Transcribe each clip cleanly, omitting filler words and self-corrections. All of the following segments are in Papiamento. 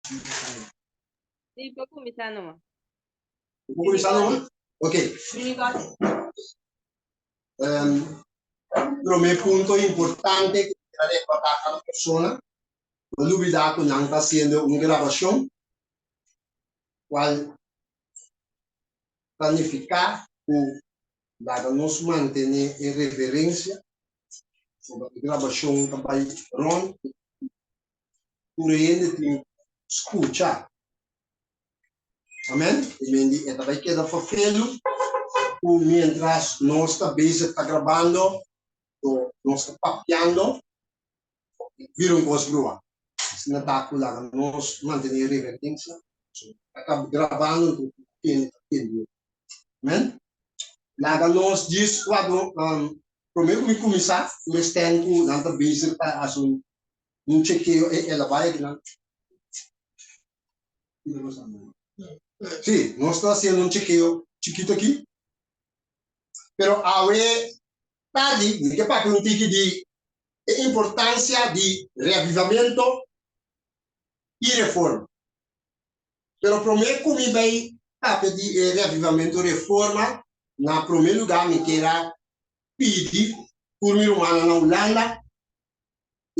Sí, por kuminsá numa. Por kuminsá numa? Ok. Um, promé punto importante ku mi ta rekordá kada persona, no lubidá ku nan ta hasiendo un grabashon, kual ta nifiká ku laga nos mantené e reverensia, pasobra e grabashon ta bai rònt i tur hende tin skucha. Amen. I men di e ta bai keda ferfelu ku mientras nos ta bezig ta grabando o nos ta papiando, bira un kos brua. Asina ta ku laga nos mantené reverensia. Ta ta grabando anto tur hende ta tende. Amen. Laga nos djis wak promé ku mi kuminsá, mi stèn ku nan ta bezig ta hasi un chekeo e el a bai akinan. Sí, nos ta hasiendo un chekeo chikito aki. Pero awe tardi mi ke papia un tiki di e importancia di reavivamento i reforma. Pero prome ku mi bai papia di e reavivamento reforma, na prome luga mi kier a pidi tur mi rumannan na Hulanda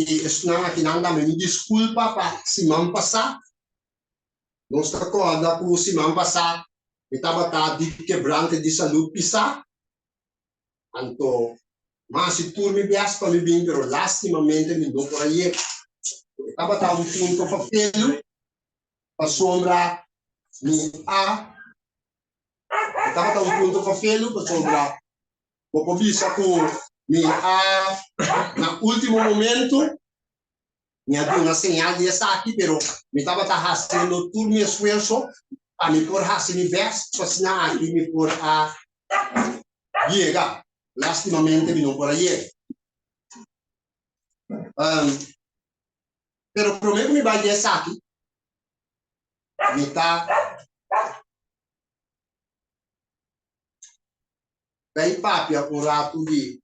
i esnan akinan tambe mi diskulpa pa siman pasá. Nos ta kòrda ku siman pasá mi tabata di kebrante di salú pisá. Anto mi a hasi tur mi bèst pa mi bin, pero lástimamente mi no por a yega. E tabata un punto fafelu pasobra mi a E tabata un punto fafelu pasobra bo por bisa ku mi a na último momento mi a duna señal di esaki, pero mi tabata hasiendo tur mi esfuerso pa mi por hasi mi bèst pa asina aki mi por a yega. Lástimamente mi no por a yega. Pero promé ku mi bai di esaki, mi ta bai papia un ratu di,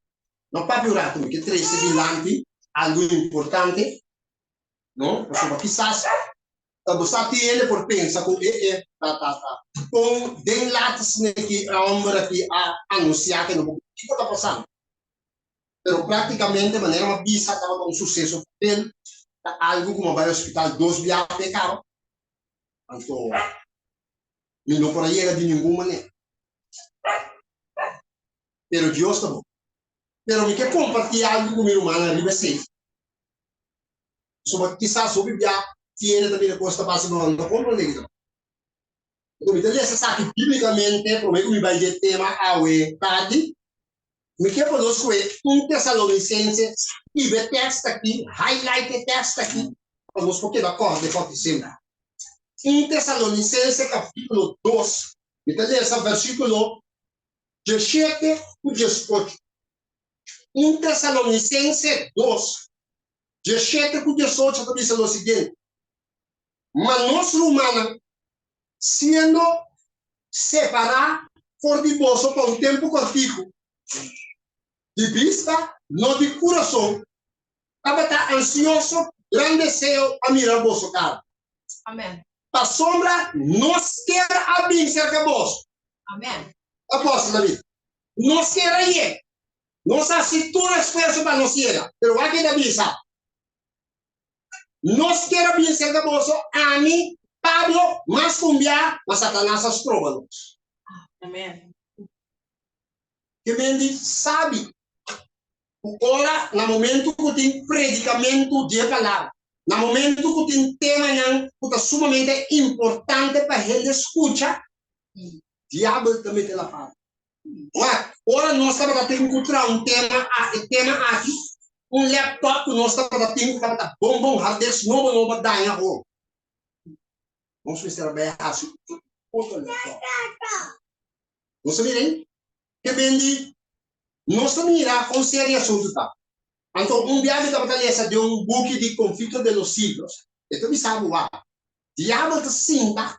no papia un ratu, mi ke trese dilanti algu importante, no? Pasobra kisas ta bo sa tin hende por pensa ku e e ta ta ta kon den laat sneki e homber aki a anunsia ke no por kiko ta pasando. Pero praktikamente manera mi a bisa tabata un suseso papel, ta algu ku mi a bai hospital dos biaha p'e kaba, anto mi no por a yega di ningun manera. Pero Dios ta bon. Pero mi ke kompartí algu ku mi rumannan riba esei. Pasobra kisas hopi bia tiene ta mira kos ta pasa pero nan no komprondé ki ta pasa. Anto mi ta lesa esaki bíblikamente promé ku mi bai di e tema awe tardi. Mi ke pa nos kohe un Tesalonisense skibi e tèkst aki, highlight e tèkst aki, pa nos por keda kòrda e kòki semper. Un Tesalonisense kapítulo dos, mi ta lesa versíkulo dieshete ku diesocho. Un Tesalonisense dos, dieshete ku diesocho ta bisa lo siguiente, Ma nos rumannan, siendo separá for di boso pa un tempu kòrtiku, di bista, no di kurason, tabata ansioso ku gran deseo pa mira boso kara. Amen. Pasobra nos kier a bin serka boso. Amen. Apòstel David, Nos kier a yega. Nos a hasi tur esfuerso pa nos yega. Pero wak e ta bisa, Nos kier a bin serka boso, ami, Pablo, mas ku un bia, ma Satanas a stroba nos. Amen. Ke men di sabi ku ora na momentu ku tin predikamentu di e palabra, na momentu ku tin temanan ku ta sumamente importante pa hende skucha, diabel ta mete la pata. Wak, ora nos tabata tin ku traha un tema a e tema aki, un laptop ku nos tabata tin ku tabata bon bon harddisk nobo nobo a daña ho. Nos mester a bai hasi otro laptop. Nos ta mira ei? Ke bendi nos ta mira kon serio e asuntu ta. Anto un bia mi tabata lesa den un buki di Conflicto de los Siglos, e ta bisa bo wak, diabel ta sinta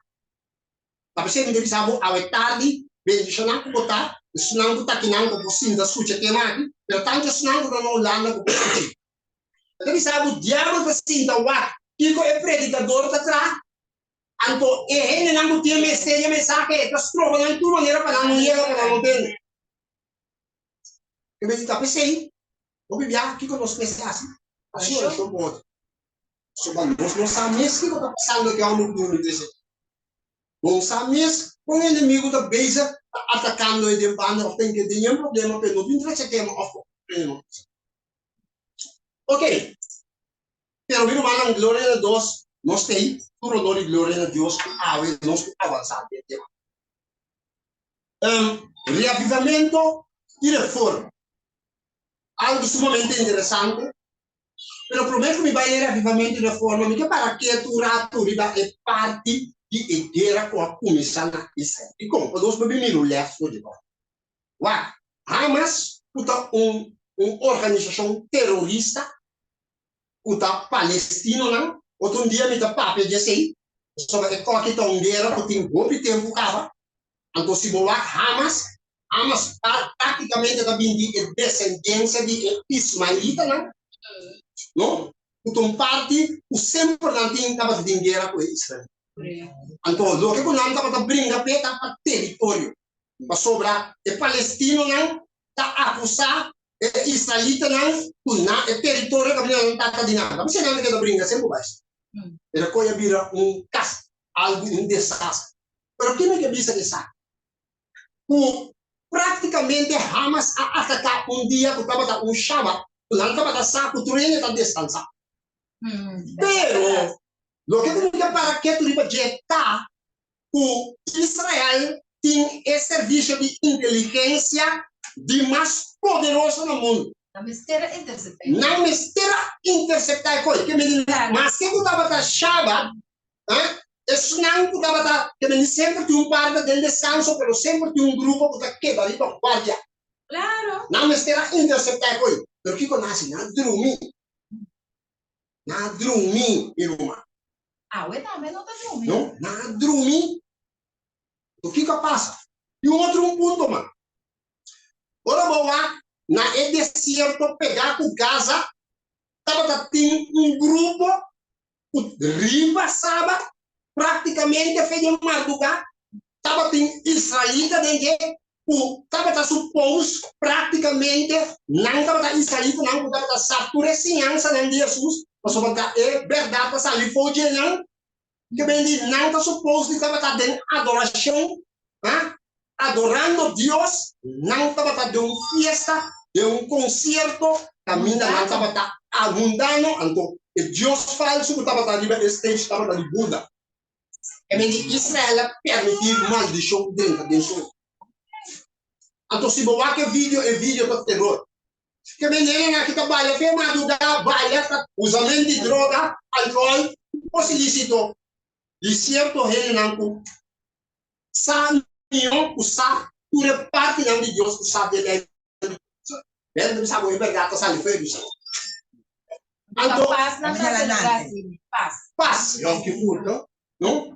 Ta p'esei mi ta bisa bo awe tardi, bendishoná ku bo ta, esnan ku ta akinan ku por sinta skucha e tema aki, pero tantu esnan ku ta na Hulanda ku por skuch'é. Mi ta bisa bo, diabel ta sinta wak kiko e predikador ta traha. Anto e hendenan ku tin mester di e mensahe e ta stroba nan tur manera pa nan no yega, pa nan no tende. E mester ta p'esei, hopi biaha kiko nos mester hasi? Hasi orashon pa otro. Pasobra nos no sa mes kiko ta pasando ku e hòmber ku durmi trese. No sa mes kon e enemigu ta bezig ta atakando e den banda òf ta den yen problema pa e no bin trese tema òf problema. Ok. Pero mi rumannan, gloria na Dios, nos t'ei, tur honor i gloria na Dios ku awe nos por avansá den e tema. Reavivamento i reforma, algu sumamente interesante, pero promé ku mi bai e reavivamento i reforma, mi ke para ketu un ratu riba e parti di e guera ku a kuminsá na Israel. Dikon? Pasobra nos por bin mira un lès for di bo. Wak, Hamas ku ta un un organisashon terorista, ku ta palestinonan. Otro un dia mi ta papia di esei, pasobra e koki ta un guera ku tin hopi tempu kaba. Anto si bo wak Hamas, Hamas praktikamente ta bin di e desendensia di e ismaelitanan, no? Ku ta un parti ku semper nan tin tabata tin guera ku e israelitanan. Anto loke ku nan tabata bringa p'e ta pa teritorio, pasobra e palestinonan ta akusá E israelitanan ku na e teritorio kaminda nan tata di nan. Ta bisa nan ta keda bringa semper bai. Pero koe a bira un kas, algu, un desastre. Pero kiko mi ke bisa di esaki? Ku praktikamente Hamas a ataká un dia ku tabata un Shabat, ku nan tabata sa ku tur hende ta deskansá. Pero loke ku mi ke para ketu riba dje ta ku Israel tin e servisio di inteligensia di mas poderoso na mundu. Nan mester a interseptá e koi. Nan mester a interseptá e koi. Ke medi maske ku tabata Shabat, esnan ku tabata, ke medi semper tin un parti den deskanso, pero semper tin un grupo ku ta keda riba guardia. Klaro. Nan mester a interseptá e koi. Pero kiko nan hasi? Nan a drumi. Nan a drumi, mi ruman. Awe tambe no ta drumi. No, nan a drumi. Enton kiko a pasa? I un otro un punto mas. Ora bo wak na e desierto pegá ku Gaza, tabata tin un grupo ku riba Sabat, praktikamente fe den mardugá, tabatin israelita den dje ku tabata supos práktikamente nan tabata israelitanan ku tabata sa tur e siñansanan di Hesus, pasobra ta e bèrdat ta sali for dje nan, ke ben di nan ta supos di tabata den adorashon, adorando Dios, nan tabata den un fiesta, den un konsierto kaminda nan tabata abundando, anto e dios falsu ku tabata riba e stage tabata di Buda. E men di Israel a permití maldishon drenta den su. Anto si bo wak e video, e video ta teror. Ke men hendenan aki ta baila fe madrugá, baila ta usament di droga, alkohòl, kos ilisito. Di sierto hendenan ku sa mihó ku sa tur e partinan di Dios ku sa di e Beibel. Beibel ta bisa bo e bèrdat ta sali fuera di bo. Anto, Pas nan ta selebrá si pas. Pas. Yom Kippur, no? No?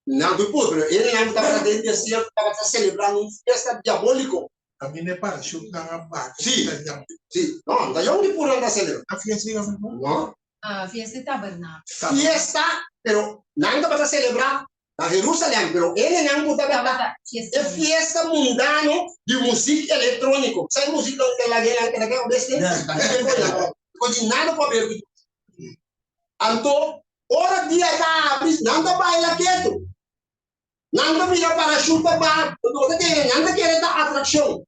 Nan Kippur, pero e nan ku tabata den desierto tabata selebrá un fiesta diabóliko. A mi ne parashut nan a bati. Sí, sí. No, ta Yom Kippur nan ta selebrá. A fiesta Yom Kippur? No. Ah, fiesta di tabernákulo. Fiesta, pero nan tabata selebrá na Jerusalèm, pero hendenan ku tabata e fiesta mundano di muzik elektróniko. Sa e muzik nan ta laga nan keda keda bes den? Ko di nada ku a ber ku Dios. Anto, ora dia ta abri, nan ta baila ketu. Nan ta mira parashut ta baha, nan ta kere ta atrakshon.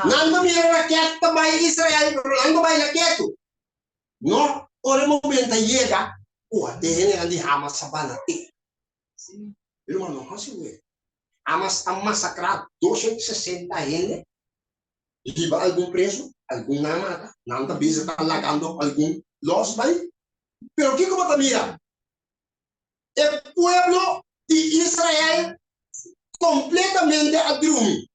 Nan ta mira raket ta bai Israel, pero nan ta baila ketu. No, ora e momento a yega, ku a hendenan di Hamas a bana te. Hermano, no hasi wega. Hamas a masakrá 260 hende, hiba algun preso, algun nan a mata, nan ta bisa ta lagando algun los bai. Pero kiko bo ta mira? E pueblo di Israel kompletamente a drumi.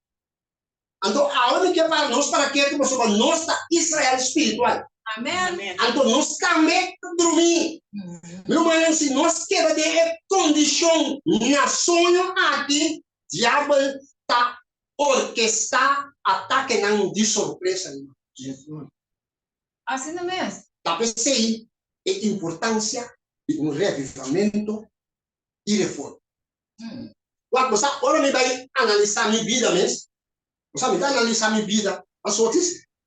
Anto awe mi ke para nos para ketu pasobra nos ta Israel spiritual. Amen. Anto nos tambe ta drumí. Mi rumannan, si nos keda den e kondishon na soño aki, diabel ta orkestá atakenan di sorpresa riba nos. Asina mes. Ta p'esei e importansia. Di un revivamento i reforma. Wak, bo sa, ora mi bai analisá mi bida mes, bo sa, mi ta analisá mi bida, pasobra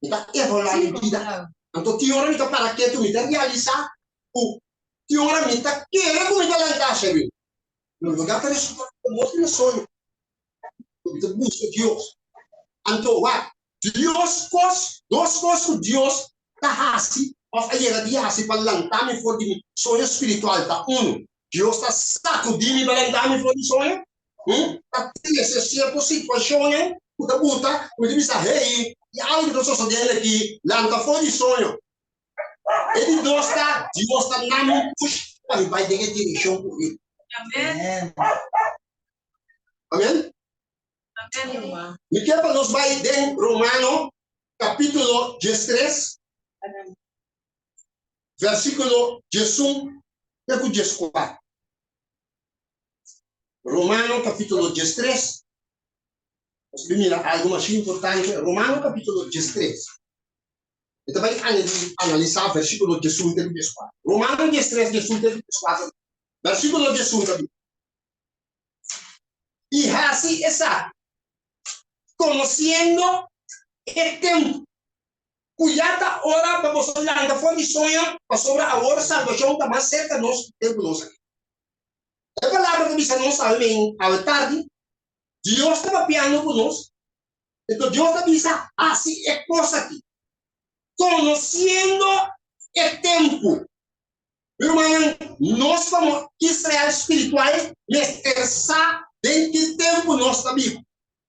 mi ta evaluá mi bida. Anto tin ora mi ta para ketu, mi ta realisá ku tin ora mi ta kere ku mi ta lantá, Sherwin. Pero mi ta resultá ku no tin soño. Mi ta buska Dios. Anto wak, Dios kos, dos kos ku Dios ta hasi òf a yega di hasi pa lanta mi for di mi soño spiritual ta, unu, Dios ta sakudí mi pa lanta mi for di soño, ta trese sierto situashonnan ku ta buta ku mi ta bisa, Hey, i algu ta sosodiendo aki, lanta for di soño. E di dos ta, Dios ta na mi push pa mi bai den e direkshon korekto. Amen. Amen. Mi kier pa nos bai den Romano capítulo 13, versículo 11 te ku 14. Romano capítulo 13. Nos bi mira algo mas importante. Romano capítulo 13. Mi ta bai analisá versículo 11 te ku 14. Romano 13, 11 te ku 14. Versículo 11 ta bisa. I hasi esaki, konosiendo e tempu, ku ya ta ora pa boso lanta for di soño, pasobra awor salbashon ta mas serka nos ku tempu nos aki. E palabra ta bisa nos awe men awe tardi, Dios ta papiando ku nos, enton Dios ta bisa hasi e kos aki, konosiendo e tempu. Mi rumannan, nos komo Israel spiritual mester sa den ki tempu nos ta biba.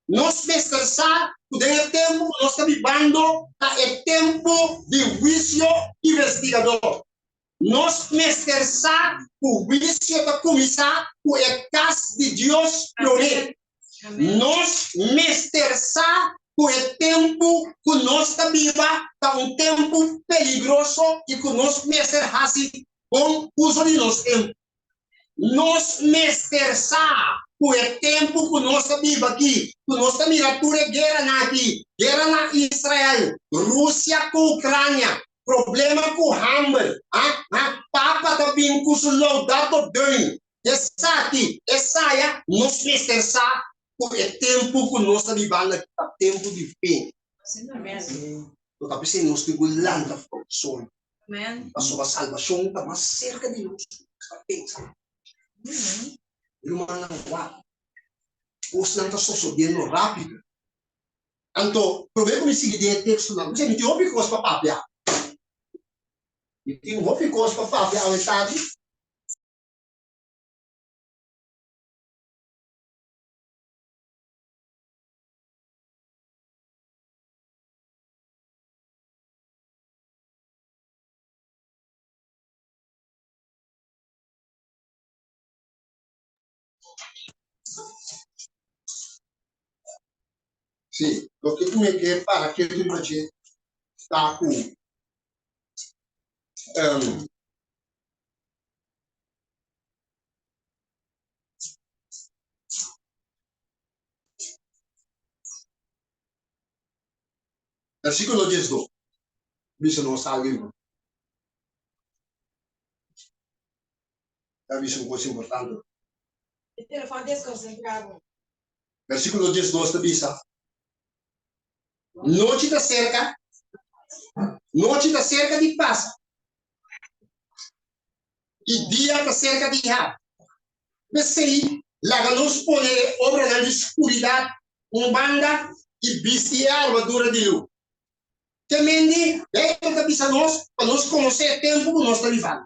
Nos mester sa ku den e tempu ku nos ta bibando ta e tempu di huisio investigador. Nos mester sa ku huisio ta kuminsá ku e kas di Dios promé. Nos mester sa ku e tempu ku nos ta biba ta un tempu peligroso i ku nos mester hasi bon uso di nos tempu. Nos mester sa ku e tempu ku nos ta biba aki, ku nos ta mira tur e gueranan aki, guera na Israel, Rusia ku Ucrania, problema ku hamber, Papa ta bin ku su Laudato Dei, Esaki, esaya, nos mester sa ku e tempu ku nos ta bibando aki ta tempu di fin. No ta p'esei nos tin ku lanta for di soño, pasobra salbashon ta mas serka di nos ku nos ta pensa. Rumannan, wak, kosnan ta sosodiendo rápido. Anto, promé ku mi sigui den e tekstonan, mi tin hopi kos pa papia. Mi tin hopi kos pa papia awe tardi. Sí, loke ku mi ke para ketu riba dje ta ku Versíkulo diesdos bisa nos algu importante. Ta bisa un kos importante. E telefòn deskonsentrá bo. Versíkulo diesdos ta bisa, Nochi ta serka, nochi ta serka di pasa. I dia ta serka di hap. P'esei, laga nos pone e obranan di skuridat un banda i bisti e armadura di lus. Te mende, Beibel ta bisa nos pa nos konosé e tempu ku nos ta bibando.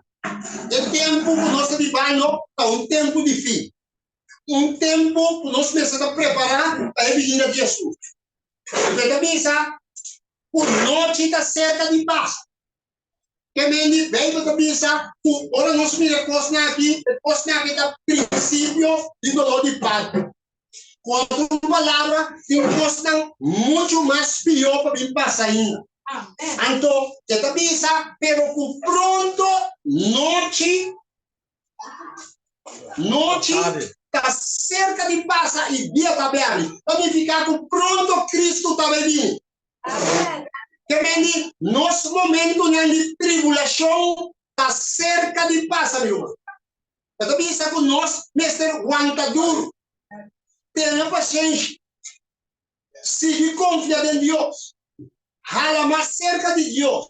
E tempu ku nos ta bibando ta un tempu di fin, un tempu ku nos mester ta prepará pa e binida di Hesus. Beibel ta bisa ku nochi ta serka di pasa. Ke men di Beibel ta bisa ku ora nos mira e kosnan aki, e kosnan aki ta prinsipio di doló di parto. Ku otro palabra, tin kosnan muchu mas pió pa bin pasa ainda. Anto e ta bisa, pero ku pronto nochi, nochi ta serka di pasa i dia ta bèri. Ta nifiká ku pronto Kristu ta bai bini. Ke men di nos momentunan di tribulashon ta serka di pasa, mi ruman. E ta bisa ku nos mester wanta duru, tene pashenshi, sigui konfia den Dios, hala mas serka di Dios,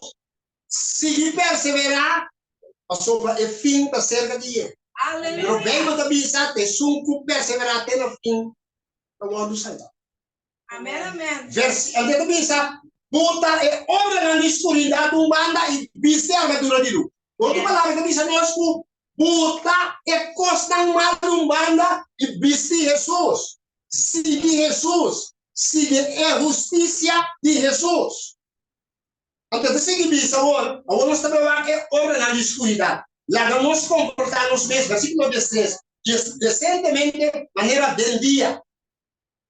sigui perseverá, pasobra e fin ta serka di yega. Pero Beibel ta bisa, Esun ku perseverá te na fin ta wòrdu salbá. Amen, amen. Vers, el ta bisa, Buta e obranan di skuridat un banda i bisti armadura di lus. Ku otro palabra, e ta bisa nos ku buta e kosnan malu un banda i bisti Hesus. Sigui Hesus. Sigui e hustisia di Hesus. Anto e ta sigui bisa awor, awor nos ta bai wak e obranan di skuridat. Laga nos komportá nos mes, versíkulo diestres, desentemente manera den dia.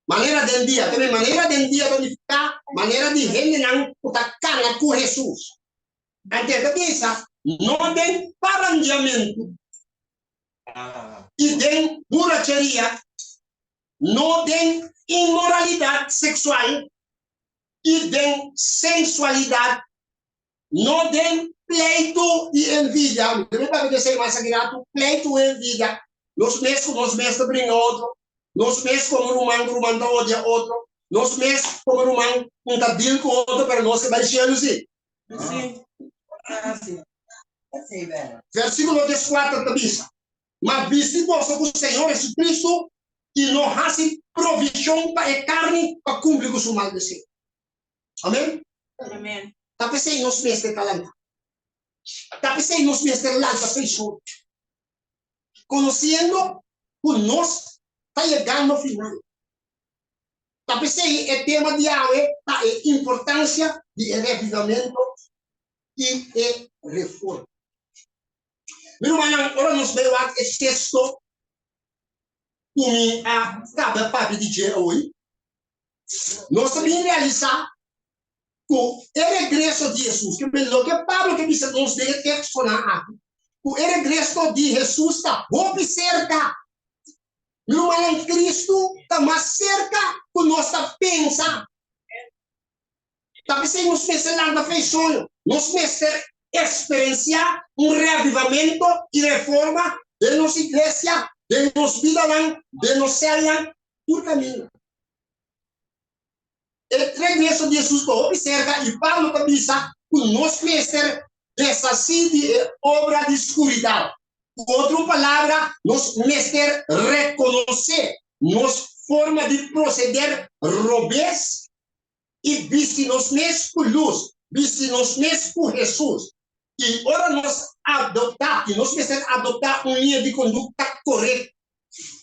Manera den dia. Tambe manera den dia ta nifiká manera di hendenan ku ta kana ku Hesus. Anto e ta bisa, no den parandiamentu i den buracheria, no den inmoralidat seksual i den sensualidat, no den pleitu i envidia. Mi ta papia di esei mas aki ratu, pleitu i envidia. Nos mes ku nos mes ta bringa otro, nos mes komo ruman ku ruman ta odia otro, nos mes komo ruman un ta deal ku otro, pero nos ke bai shelu si. Versíkulo dieskuater ta bisa, Ma bisti boso ku Señor Jesucristo i no hasi provishon pa e karni pa kumpli ku su mal deseo. Amen? Amen. Ta p'esei nos mester ta lantá. Ta p'esei nos mester lanta feisor. Konosiendo ku nos ta yegando final. Ta p'esei e tema di awe ta e importansia di e revivamento i e reforma. Mi rumannan, ora nos bai wak e teksto ku mi a kaba papia di dje awe, Nos ta bin realisá ku e regreso di Hesus, ke men loke Pablo ke bisa nos den e tekstonan aki, ku e regreso di Hesus ta hopi serka. Mi rumannan, Kristu ta mas serka ku nos ta pensa. Ta p'esei nos mester lanta fe i soño. Nos mester eksperensiá un reavivamento i reforma den nos iglesia, den nos bidanan, den nos sèlnan, tur kaminda. E regreso di Hesus ta hopi serka i Pablo ta bisa ku nos mester deshasí di e obra di skuridat. Ku otro palabra, nos mester rekonosé nos forma di proseder robes i bisti nos mes ku lus, bisti nos mes ku Hesus. I ora nos adoptá, i nos mester adoptá un liña di kondukta korekto,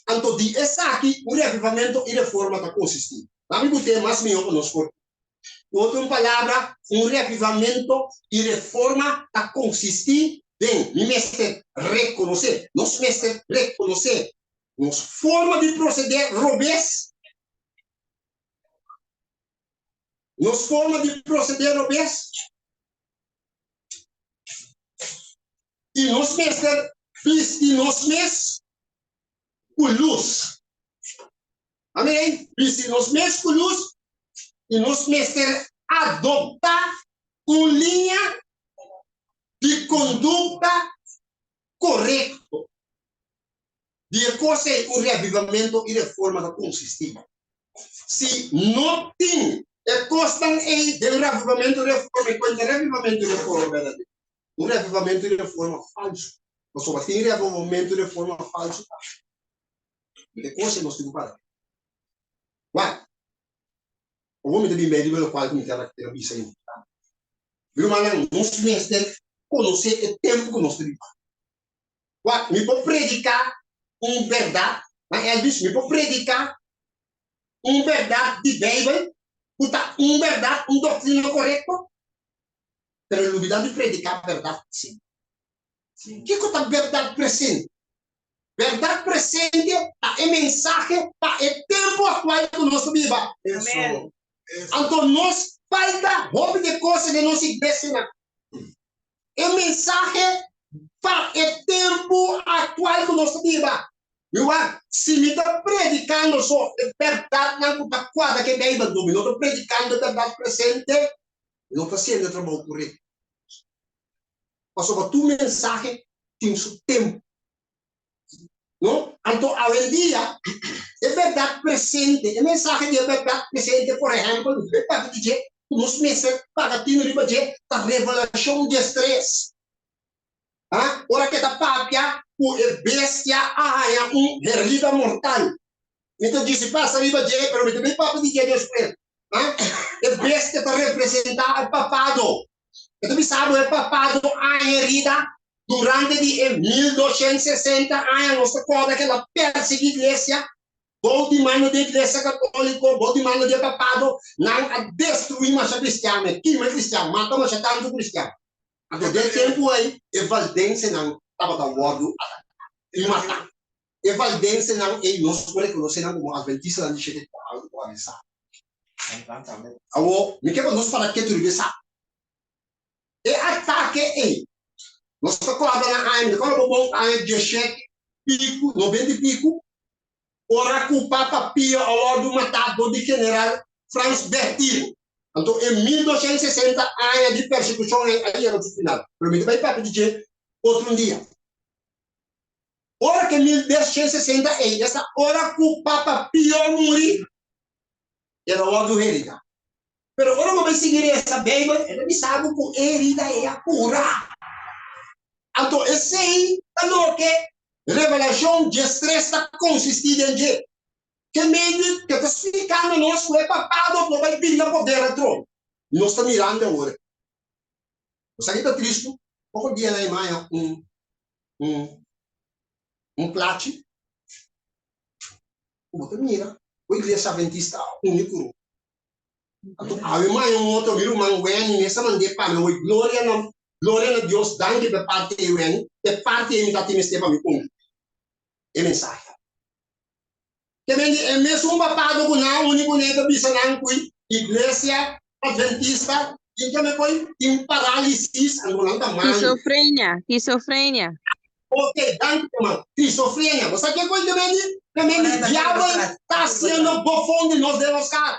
anto di esaki un reavivamento i reforma ta konsistí. Laga mi but'é mas mihó pa nos por. Ku otro palabra, un reavivamento i reforma ta konsistí den, mi mester rekonosé, nos mester rekonosé nos forma di prosedé robes, Nos forma di proceder robes i nos mester bisti nos mes ku lus. Amén. Bisti nos mes ku lus i nos mester adoptá un liña di kondukta korekto. Di e kos ei un reavivamento i reforma ta konsistí. Si no tin e kosnan ei den reavivamento i reforma, i kuenta reavivamento i reforma berdadero? Un reavivamento i reforma falsu. Pasobra tin reavivamento i reforma falsu tambe. E kos ei nos tin ku para. Wak, awor mi ta bin bei riba lokual ku mi kier a bisa importante. Mi rumannan, nos mester konosé e tempu ku nos ta biba. Wak, mi por prediká un bèrdat, ma Elvis, mi por prediká un bèrdat di Beibel ku ta un bèrdat, un doktrina korekto, pero lubidá di prediká bèrdat presente. Kiko ta bèrdat presente? Bèrdat presente ta e mensahe pa e tempu aktual ku nos ta biba. Anto nos falta hopi di e kos den nos iglesianan. E mensahe pa e tempu aktual ku nos ta biba. Mi wak, si mi ta predikando so e bèrdatnan ku ta kuadra ku e Beibel, no mi no ta predikando e bèrdat presente, mi no ta hasiendo e trabou korekto. Pasobra tur mensahe tin su tempu. No? Anto awendia e bèrdat presente, e mensahe di e bèrdat presente, por ehèmpel, nos ta papia di dje, ku nos mester paga tinu riba dje, ta Revelashon diestres. Ha? Ora ke ta papia ku e bestia a haña un herida mortal. Mi ta disi pasa riba dje, pero mi ta bin papia di dje despues. Ha? E bestia ta representá e papado. E ta bisa bo e papado a haña herida Durante di e 1260 aña nos ta kòrda ke el a persiguí iglesia, bou di mando di iglesia katóliko, bou di mando di e papado, nan a destruí masha kristian, e kima kristian, mata masha tantu kristian. Anto den e tempu ei e valdensenan tabata wòrdu ataká i matá. E valdensenan ei nos por rekonosé nan komo adventistanan di shete dia algu ku a resa. Awor, mi ke pa nos para ketu riba esaki. E atake ei, nos ta kòrda na aña, mi ta kòrda bo bon, aña dieshete piku, noventa i piku, ora ku Papa Pio a wòrdu matá dor di general Frans Bertil. Anto e 1260 aña di persekushon ei a yega su final. Pero mi ta bai papia di dje otro un dia. Ora ku e 1260 ei, esta ora ku Papa Pio a muri, el a wòrdu heridá. Pero ora bo bai sigui resa Beibel, e ta bisa bo ku e herida ei a kura. Anto esei ta loke Revelashon diestres ta konsistí den dje. Ke medio ke ta splikando nos ku e papado lo bai bini na poder atrobe. Nos ta mirando awor. Nos aki ta tristu, poko dianan e maya un un un plachi ku bo ta mira ku iglesia adventista a uni ku Roma. Anto awe maña un otro mi ruman Wenny mester mand'é pa mi. Oy gloria na gloria na Dios danki pa e parti ei Wenny. E parti ei mi ta tin mester pa mi cumpli e mensahe. Ke men di e mesun papado ku nan a uni kuné ta bisa nan ku iglesia adventista tin ke me koi tin parálisis anto nan ta malu. Schizofrenia, schizofrenia. Ok, danki ruman. Schizofrenia. Bo sa ke koi ke men di? Ke men di diabel ta hasiendo bofon di nos den nos kara.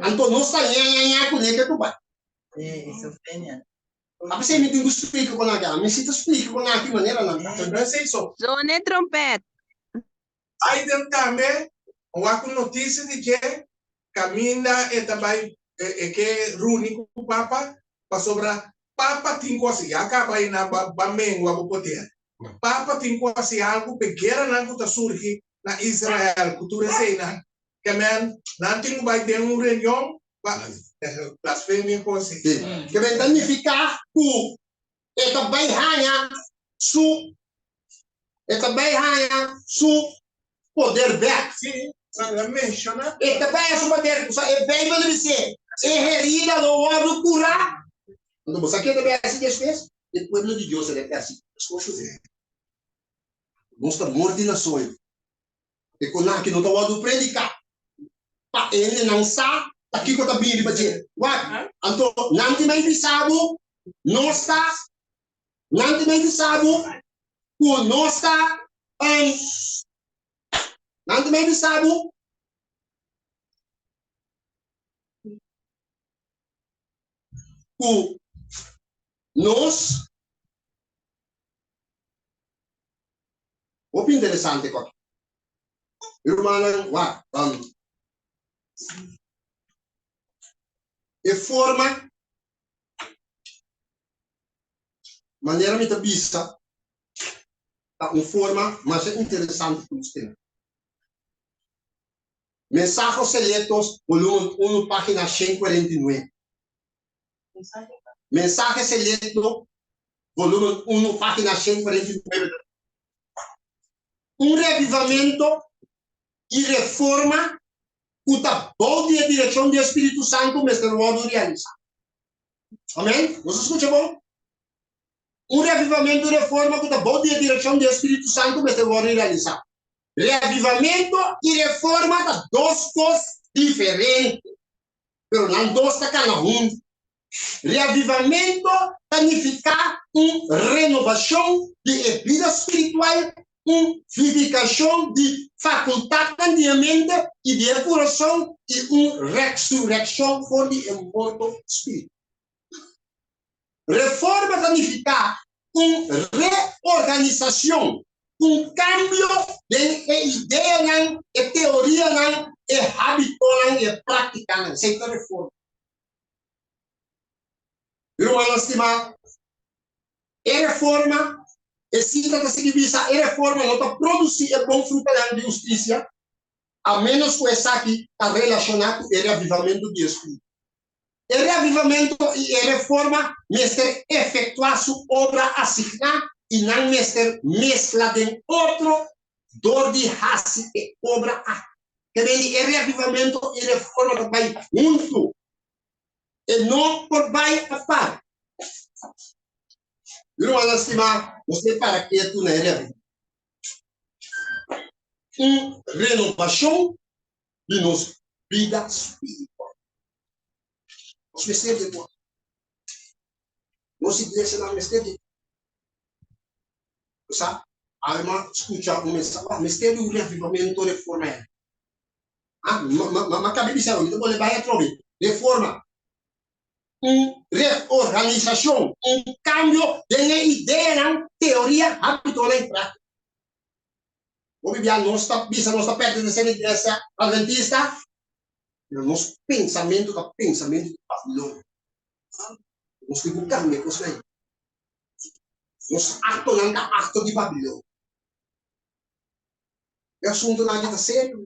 Anto nos ta ña ña ña kuné ke ku bai. A pesey mi tin ku splika kon aki. Ami si ta splika kon aki manera nan ta. Zone trompet. Biden tambe a wak un notisia di dje kaminda e ta bai e ke runi ku Papa pasobra Papa tin ku hasi, ya kaba ei nan ba mengua bo poder. Papa tin ku hasi algu p'e gueranan ku ta surgi na Israel ku tur eseinan. Ke men nan tin ku bai den un reunion pa blasfemia ku hasi. Ke men ta nifiká ku e ta bai haña su e ta bai haña su poder bek. Sí, el a menshoná. E ta bai haña su poder, pasobra e Beibel ta bis'é, e herida lo wòrdu kurá. Anto bo sa ke ta bai hasi despues? E pueblo di Dios a bai persiguí. Nos ta mordi na soño. E konaki no ta wòrdu prediká pa hendenan sa ta kiko ta bini riba dje. Wak, anto nan tin bai bisa bo nos ta, nan tin bai bisa bo ku nos ta, nan tin bai bisa bo ku nos. Hopi interesante ku aki. Mi rumannan, wak, e forma manera mi ta bisa ta un forma masha interesante ku nos tene. Mensajos Selectos, volumen 1, página 149. Mensahe Selecto, volumen 1, página 149. Un revivamento i reforma ku ta bou di e direkshon di e Spiritu Santu mester wòrdu realisá. Amèn? Nos a skucha bon? Un revivamento i reforma ku ta bou di e direkshon di e Spiritu Santu mester wòrdu realisá. Revivamento i reforma ta dos kos diferente. pero nan dos ta kana huntu. Reavivamento ta nifiká un renovashon di e bida spiritual, un vivikashon di fakultatnan di e mente i di e kurason i un resurekshon for di e morto spiritual. Reforma ta nifiká. Un reorganisashon, un kambio den e ideanan, e teorianan, e hábitonan i e práktikanan. Esei ta reforma. Mi rumannan stimá, e reforma, e sita ta sigui bisa, e reforma no ta produsí e bon frutanan di hustisia, a ménos ku esaki ta relashoná ku e reavivamentu di e spiritu. E reavivamentu i e reforma mester efektuá su obra asigná i nan mester meskla den otro dor di hasi e obra aki. Ke den di e reavivamentu i reforma ta bai huntu, e no por bai apart. Mi rumannan stimá, nos mester para ketu na e reavivamentu. Un renovashon di nos bida spiritual. Nos mester di bo. Nos iglesianan mester di bo. Sa, alma skucha un mensahe, ah, mester di un reavivamento reforma. Ah, ma, ma, ma, ma kabi bisa, mi ta pone bai atrobe. Reforma. Un reorganisashon, un kambio den e ideanan, teoria, hábitonan i práktika. Hopi bia nos ta bisa nos ta pertenesé na Iglesia Adventista, pero nos pensamentu ta pensamentu di Babilonia. Nos tin ku kambia e kosnan ei. Nos aktonan ta akto di Babilonia. E asuntunan aki ta serio.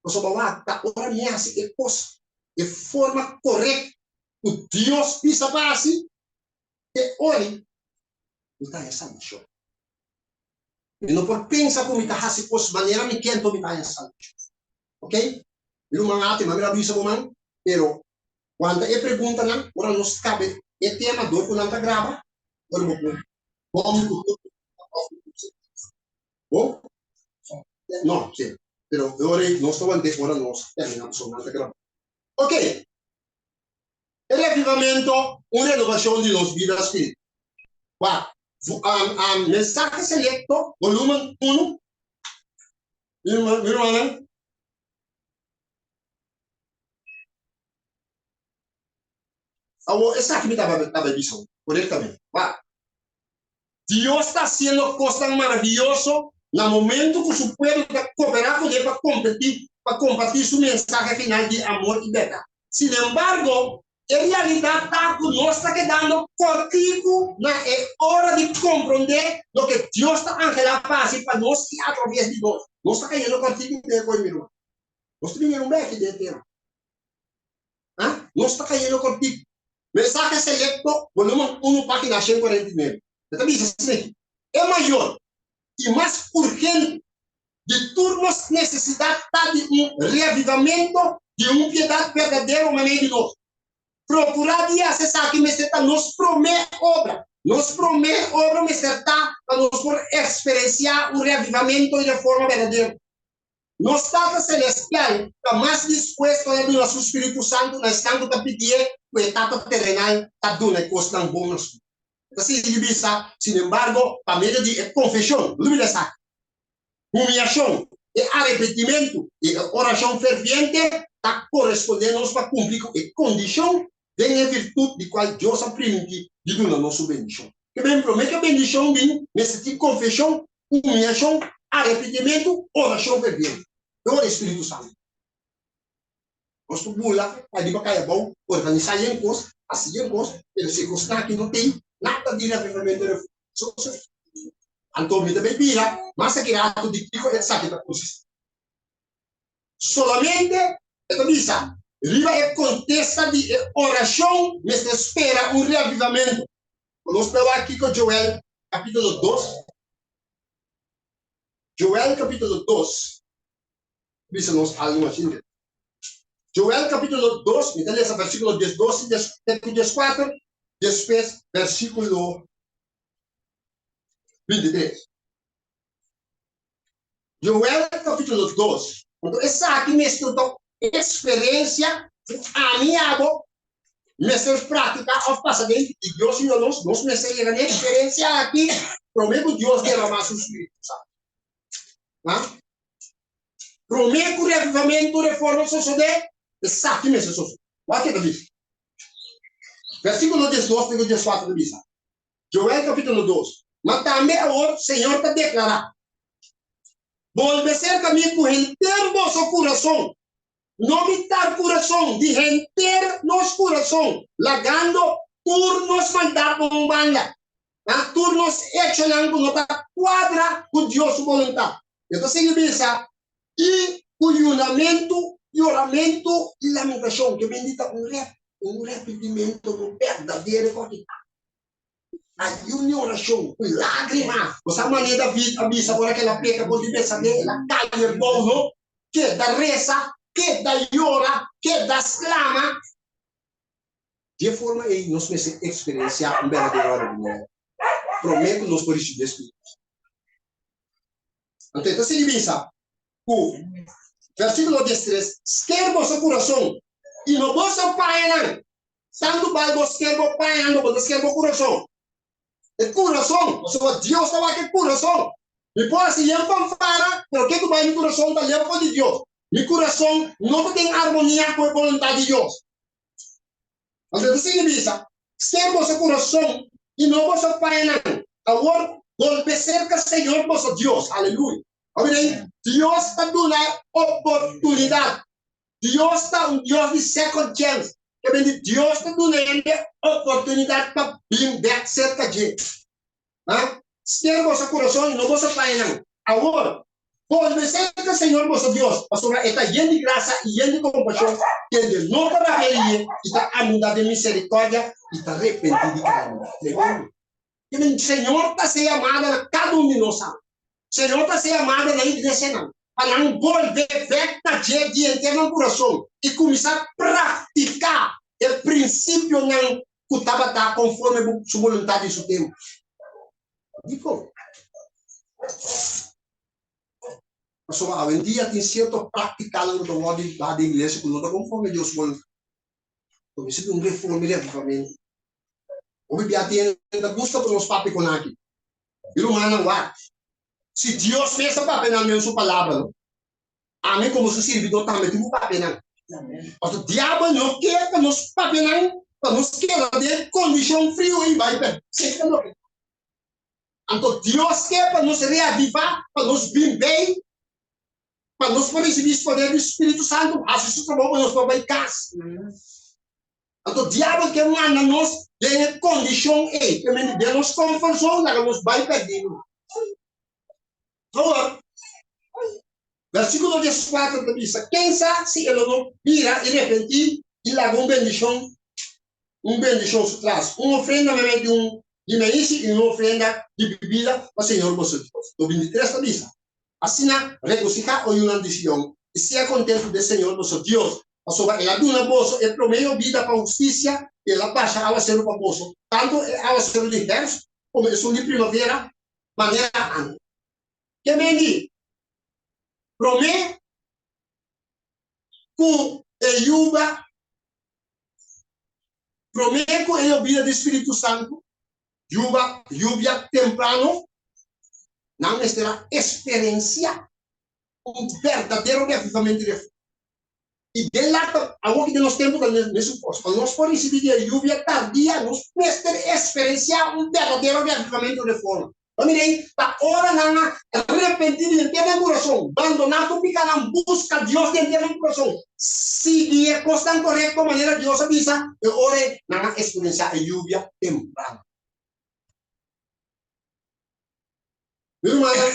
Pasobra wak, ta ora mi hasi e kos e forma korekto ku Dios bisa pa hasi, te ora mi ta haña salbashon. Mi no por pensa ku mi ta hasi kos manera mi ke anto mi ta haña salbashon. Ok? Mi ruman Ate, mami a bisa bo man, pero wanta e preguntanan ora nos kabe e tema dor ku nan ta graba, ora bo por bom ku tur pregunta òf ku tur sentensia. Bon? No, si. Pero e ora ei nos ta want'é ora nos terminá pasobra nan ta graba. Ok. E reavivamento, un renovacion di nos bida spiritual. Wak, Mensahe Selecto, volumen unu. Mi rumannan. Awor, esaki mi tabata bisa korektamente. Wak, Dios ta hasiendo kosnan maravioso na momento ku su pueblo ta koperá kuné pa kompartí pa kompartí su mensahe final di amor i bèrdat. Sinembargo, e realidat ta ku nos ta kedando kòrtiku na e ora di komprondé loke Dios ta anhelá pa hasi pa nos i atraves di nos. Nos ta kayendo kòrtiku den e koe, mi ruman. Nos ta bini un bèki den e tema. Ha? Nos ta kayendo kòrtiku. Mensahe Selecto, volumen unu, página 149. E ta bisa asina aki, E mayor i mas urgente di tur nos nesesidat ta di un reavivamento di un piedat berdadero manera di nos. Prokurá di hasi esaki mester ta nos promé obra. Nos promé obra mester ta pa nos por eksperensiá un reavivamento i reforma berdadero. Nos Tata Selestial ta mas dispuesto na duna Su Spiritu Santu na esnan ku ta pidié ku e tata terenal ta duna e kosnan bon na su. E ta sigui bisa, Sinembargo, pa medio di e konfeshon, no lubida esaki, humiashon, e arepentimentu i e orashon ferviente ta korespondé nos pa kumpli ku e kondishon den e virtut di kual Dios a primintí di duna nos su bendishon. Ke ben promé ku e bendishon bin, mester tin konfeshon, Humiashon, arepentimentu, orashon ferviente. E ora e Spiritu Santu. Nos por bula ariba kai abou, organisá yen kos, hasi yen kos, pero si e kosnan aki no tin, nada di reavivamento i reforma. Anto mi ta bai bira mas aki rato di kiko esaki ta konsistí. Solamente, e ta bisa, riba e kontesta di e orashon mester spera un reavivamento. Nos ta wak kiko Joel kapítulo dos, Joel kapítulo dos bisa nos algu mas interesante. Joel kapítulo dos, mi ta lesa versíkulo diesdos i te ku dieskuater, despues versíkulo bintitres. Joel kapítulo dos. Anto esaki mester ta un eksperensia ku ami i abo mester praktiká òf pasa den di Dios yuda nos. Nos mester yega na e eksperensia aki promé ku Dios derramá su Spiritu Santu. Ha? Promé ku reavivamentu, reforma sosodé, esaki mester sosodé. Wak ke ta bisa. Versíkulo diesdos te ku dieskuater ta bisa. Joel kapítulo dos, Ma tambe awor Señor ta deklará, Bolbe serka mi ku henter boso kurason, no mitar kurason, di henter nos kurason, lagando tur nos maldatnan un banda, tur nos echonan ku no ta kuadra ku Dios su boluntat. E ta sigui bisa, I ku yunamentu, yoramentu i lamentashon, ke bindi ta un rep, un repentimentu no berdadero ku aki ta. Ayun i orashon ku lágrima. Bo sa manera David a bisa ora ku el a peka kontra di Betsabé? El a kai erbou, no? Keda resa, keda yora, keda sklama. Di e forma ei nos mester eksperensiá un berdadero arepentimentu promé ku nos por risibí e spiritu santu. Anto e ta sigui bisa ku versíkulo diestres, Sker boso kurason i no boso pañanan. Tantu bal bo sker bo pañanan, bo ta sker bo kurason. E kurason, pasobra Dios ta wak e kurason. Mi por hasi yen fanfara, pero ke ku bai mi kurason ta leu for di Dios. Mi kurason no ta den armonia ku e boluntat di Dios. Anto e ta sigui bisa, Sker boso kurason i no boso pañanan. Awor bolbe serka Señor boso Dios. Aleluya! Obi den, Dios ta duna oportunidat. Dios ta un Dios di second chance. Ke bende Dios ta duna hende oportunidat pa bin bek serka dje. Ha? Sker boso kurason i no boso pañanan. Awor, bolbe serka Señor boso Dios, pasobra E ta yen di grasa i yen di kompashon, kende no ta rabia lihe i ta abundá den miserikòrdia i ta repentí di kalamidat. Tremendo! Kimen Señor ta hasi yamada na kada un di nos awe. Señor ta hasi yamada na iglesianan pa nan bolbe bek na dje di henter nan kurason i kuminsá praktiká e prinsipionan ku tabata konforme ku su boluntat di su tempu. Dikon? Pasobra awendia tin sierto práktikanan ku ta wòrdu dá den iglesia ku no ta konforme Dios su boluntat. Bo mester di un reforma i reavivamentu. Hopi bia tin hende ta gusta pa nos papia kon aki. Mi rumannan, wak, si Dios mes a papia nan den su Palabra, no? Ami komo su sirbidó tambe tin ku papia nan. Pasobra diabel no ke pa nos papia nan, pa nos keda den kondishon friu i bai pèrdí. Esei ta loke. Anto Dios ke pa nos reavivá, pa nos bin bei pa nos por risibí su poder di Spiritu Santu hasi su trabou pa nos por bai kas. Anto diabel ke manda nos den e kondishon ei, ke mende den nos comfort zone laga nos bai pèrdí. Awor, versíkulo dieskuater ta bisa, Ken sa si e lo no bira i repentí i laga un bendishon un bendishon su tras, un ofrenda meimei di un di meisi i un ofrenda di bibida pa Señor boso Dios. Do bintitres ta bisa, Asina, regosihá, o yunan di Sion, i sea kontentu den Señor boso Dios, pasobra El a duna boso e promé yobida pa hustisia, i El a basha awaseru pa boso, tantu e awaseru di hèrfst komo esun di primavera, manera ántes. Ke men di? Promé ku e yuba, promé ku e yobida di Spiritu Santu, Yuba, yubia temprano, nan mester a experiencia un berdadero reavivamento di fe. I den later, awoki den nos tempo ta mesun cos. Pa nos por ricibi di e yubia tardia, nos mester experiencia un berdadero reavivamento di reforma. Bo mira ei, ta ora nan a repenti di henter nan curason, bandona tur picanan, busca Dios di henter nan curason, sigui e cosnan corecto manera Dios a bisa, e ora ei nan a experiencia e yubia temprano. Mi rumannan,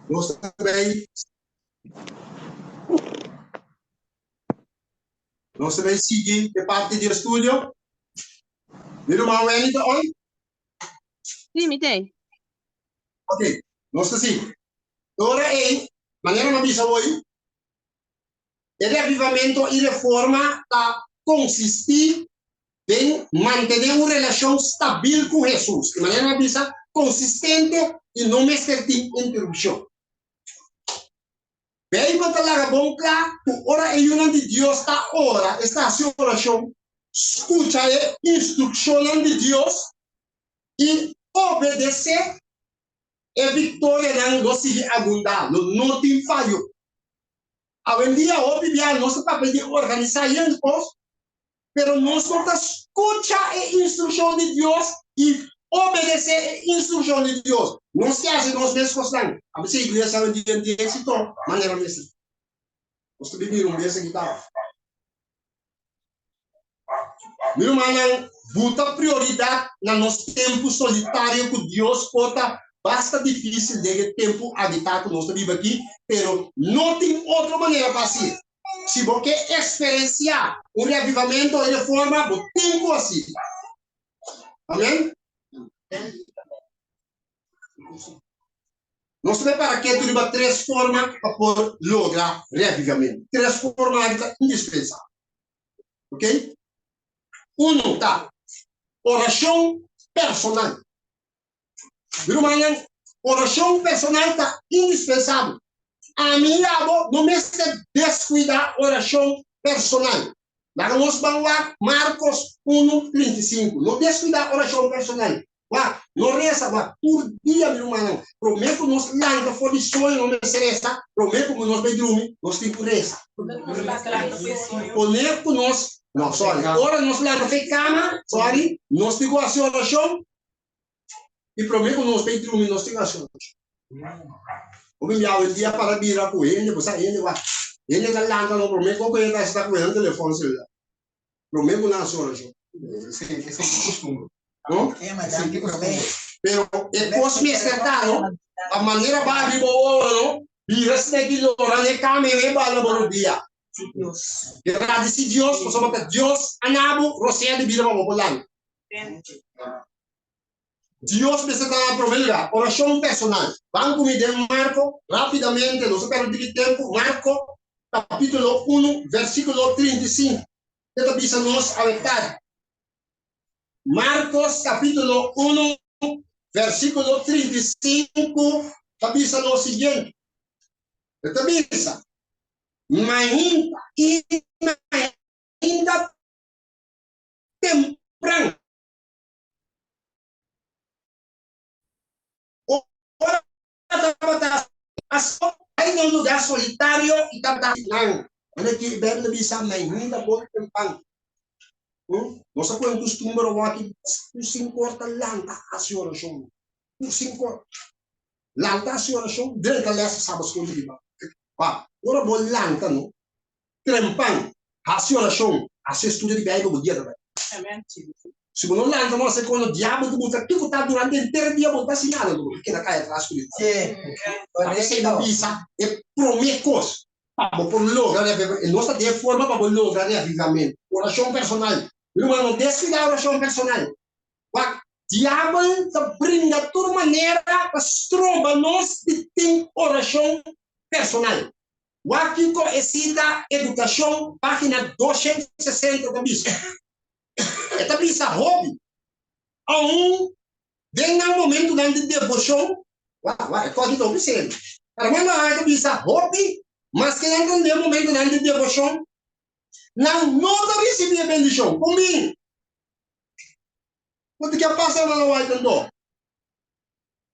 Nos ta bay. Nos ta bay sigui e parti di estudio. Mi ruman Wendy ta on? Sí, mi t'ei. Ok, nos ta sigui. Ora ei, manera mi a bisa hoy, e reavivamento i reforma ta konsistí den mantené un relashon stabil ku Hesus. E manera mi a bisa, konsistente i no mester tin interupshon. Beibel ta laga bon kla ku ora e yunan di Dios ta ora, es ta hasi orashon, skucha e instrukshonnan di Dios i obedesé, e viktorianan lo sigui abundá, lo no tin fayo. Awendia hopi bia nos ta papia di organisá hende kos, pero nos no ta skucha e instrukshon di Dios i obedesé e instrukshon di Dios. Nos ke hasi nos mes kosnan. A bes e iglesia awendia no tin éksito manera mester. Nos ta bibi un bes aki tawa. Mi rumannan, buta prioridat na nos tempu solitario ku Dios por ta basta difísil den e tempu agitá ku nos ta biba aki, pero no tin otro manera pa hasié. Si bo ke eksperensiá un reavivamentu o reforma, bo tin ku hasi. Amen? Nos ta bai para ketu riba tres forma pa por logra reavivamentu. Tres forma aki ta indispensabel. Ok? Uno ta orashon personal. Mi rumannan, orashon personal ta indispensabel. Ami i abo no mester deskuidá orashon personal. Laga nos ban wak Markos unu, 35. No deskuidá orashon personal. Wak, no resa, wak, tur dia, mi rumannan, promé ku nos lanta for di soño no mester resa, promé ku nos bai drumi, nos tin ku resa. Pone ku nos, no, sorry, ora nos lanta for e kama, sorry, nos tin ku hasi orashon, I promé ku nos bai drumi nos tin hasi orashon. Hopi bia awendia para bira ku hende, bo sa hende wak, hende ta lanta no promé ku hende ta hasi ta kuhe nan telefòn selular. Promé ku nan hasi orashon. Esei esei ki kustumber. No? Esei ki kustumber. Pero e kos mester ta no, pa manera ba riba wowo no, bira sneki lora n'e kama i e bala bo rodia. Gradisi Dios pasobra ta Dios a nabo rosea di bida pa bo por lanta. Dios mester ta na promé lugar. Orashon personal. Ban ku mi den Marko rápidamente, nos a pèrdè un tiki tempu. Marko kapítulo unu, versíkulo 35. Ke ta bisa nos awe tardi? Markos kapítulo unu, versíkulo 35 ta bisa lo siguiente. E ta bisa, Mainta i mainta tempran. Ora tabata aso bai na un lugar solitario i tabata nan. Ora ki Bijbel bisa mainta bon tempran. Nos a pone un costumber awor ki tur sinku or ta lanta hasi orashon. Tur sinku or. Lanta hasi orashon, drenta lesa Sabbat School di riba. Pa ora bo lanta no, Trempan, hasi orashon, hasi estudio di Beibel bo dia ta bai. Si bo no lanta no hasi kono diabel ku bo ta kiko ta durante henter dia bo no ta hasi nada bo ta keda kai atras ku Dios. Ta p'esei bo bisa e prome kos pa bo por logra reavivamento, e nos ta den forma pa bo logra reavivamento, orashon personal. Mi ruman no deskuida orashon personal. Wak, diabel ta bringa tur manera pa stroba nos di tin orashon personal. Wak kiko e sita Edukashon, página 260 ta bisa. E ta bisa hopi, aun den nan momentunan di deboshon, wak, wak, e kos ta hopi serio. Hermano Hart ta bisa hopi, maske nan ta den momentunan di deboshon, nan no ta risibí e bendishon. Kon bin? Ku ta ke pasa, hermano White, anto?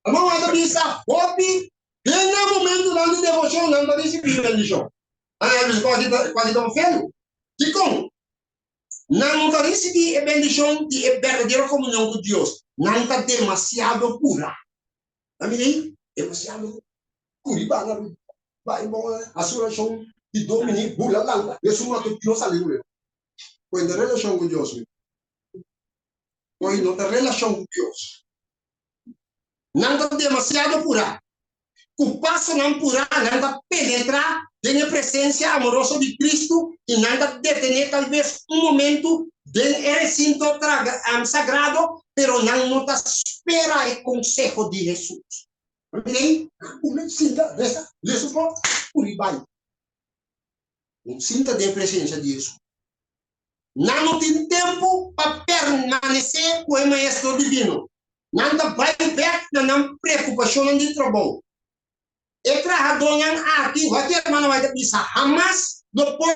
Hermano White ta bisa hopi, den nan momentunan di deboshon nan ta risibí bendishon. Nan a bisa ku aki ta un felu. Dikon? Nan no ta risibí e bendishon di e berdadero komunion ku Dios. Nan ta demasiado purá. Nan mira ei, demasiado kuri banda bai bon hasi orashon di dos minit, bula lanta, esun matu Dios aleluya. Kuenta relashon ku Dios mi. Oye, no ta relashon ku Dios. Nan ta demasiado purá. Ku pasonan purá nan ta penetrá den e presensia amoroso di Kristu i nan ta detené talbes un momentu den e resinto sagrado, pero nan no ta spera e konseho di Hesus. Mirei, nan kume, sinta, resa, lesa un poko, puri bai. No sinta den e presensia di Hesus. Nan no tin tempu pa permanesé ku e Maestro Divino. Nan ta bai bèk na nan preokupashonnan di trabou. E trahadónan aki, wak e hermana White a bisa, hamas lo por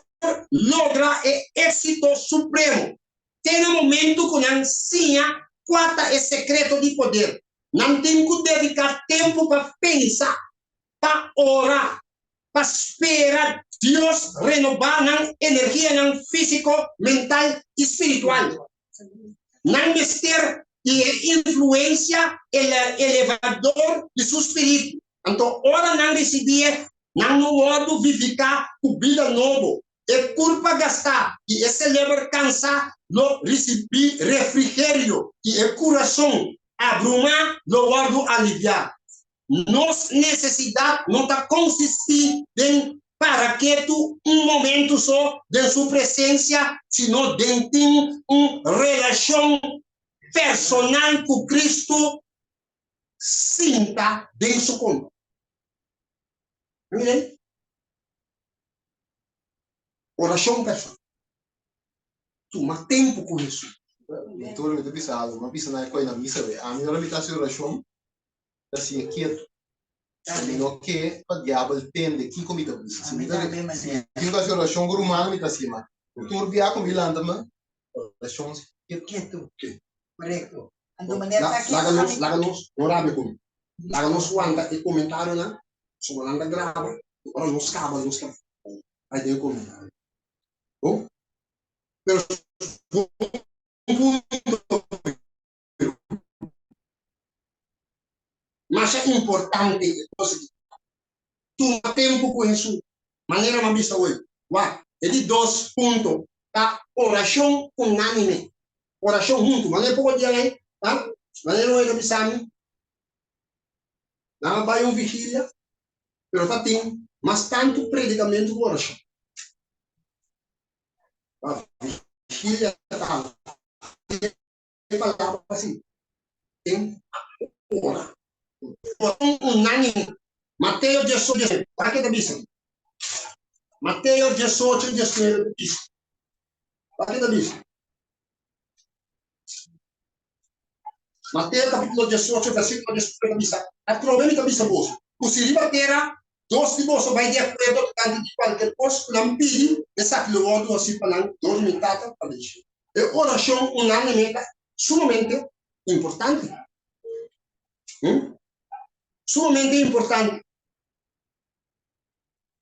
logra e éksito supremo te na momentu ku nan siña kua ta e sekreto di poder. Nan tin ku dediká tempu pa pensa, pa ora, pa spera Dios renobá nan energianan físiko, mental i spiritual. Nan mester di e influensia elevador di su spiritu. Anto ora nan risibié, nan lo wòrdu viviká ku bida nobo. E kurpa gastá i e seleber kansá lo risibí refrigerio, i e kurason abrumá lo wòrdu aliviá. Nos nesesidat no ta konsistí den para ketu un momentu so den su presensia, sino den tin un relashon personal ku Kristu sinta den su konta. Mira ei. Orashon personal. Tuma tempu ku Hesus. Mi tur mi ta bisa algu, mi a bisa nan e koi na misa wei. Ami ora mi ta hasi orashon, ta siña ketu. Mi no ke pa diabel tende kiko mi ta bisa. Si mi ta si mi tin ku hasi orashon ku rumannan mi ta hasi ma tur bia ku mi lanta mi orashon si ketu. Ketu. Korekto. Anto manera ta Laga nos laga nos no rabia ku mi. Laga nos wanta e komentarionan pasobra nan ta graba i ora nos kaba nos ta bai den e komentario. Bon? Pero un punto Masha importante e kos aki. Tuma tempu ku Hesus. Manera mi a bisa hoy. Wak, e di dos punto ta orashon unánime. Orashon huntu. Manera poko dia ei, ta? Manera hoy ta bisa mi, nan a bai un vigilia, pero ta tin mas tantu predikamentu ku orashon. Vigilia ta E palabra si den ora. Oracion unánime. Mateo diesocho diesnuebe. Wak ke ta bisa. Mateo diesocho diesnuebe ta bisa. Wak ke ta bisa. Mateo capítulo diesocho versículo diesnuebe ta bisa, Atrobe mi ta bisa boso, ku si riba tera dos di boso bai di akuerdo tokante di kualker kos ku nan pidi, esaki lo wòrdu hasi pa nan dor di mi Tata ku ta den shelu. E orashon unánime ta sumamente importante. Hmm? Sumamente importante.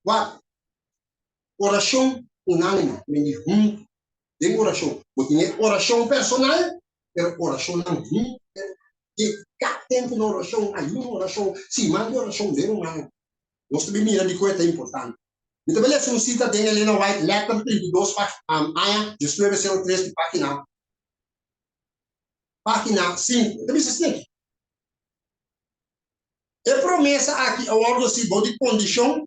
Wak, orashon unánime, mindi huntu, den orashon. Bo tin e orashon personal, pero orashonnan huntu. Di kada tempu na orashon, ayuno orashon, siman di orashon den rumannan. Nos ta bin mira dikon e ta importante. Mi ta bai lesa un sita den Elena White Letter 32 pag aña 1903 di pagina pagina 5. E ta bisa asina aki, E promesa aki a wòrdu hasi bou di kondishon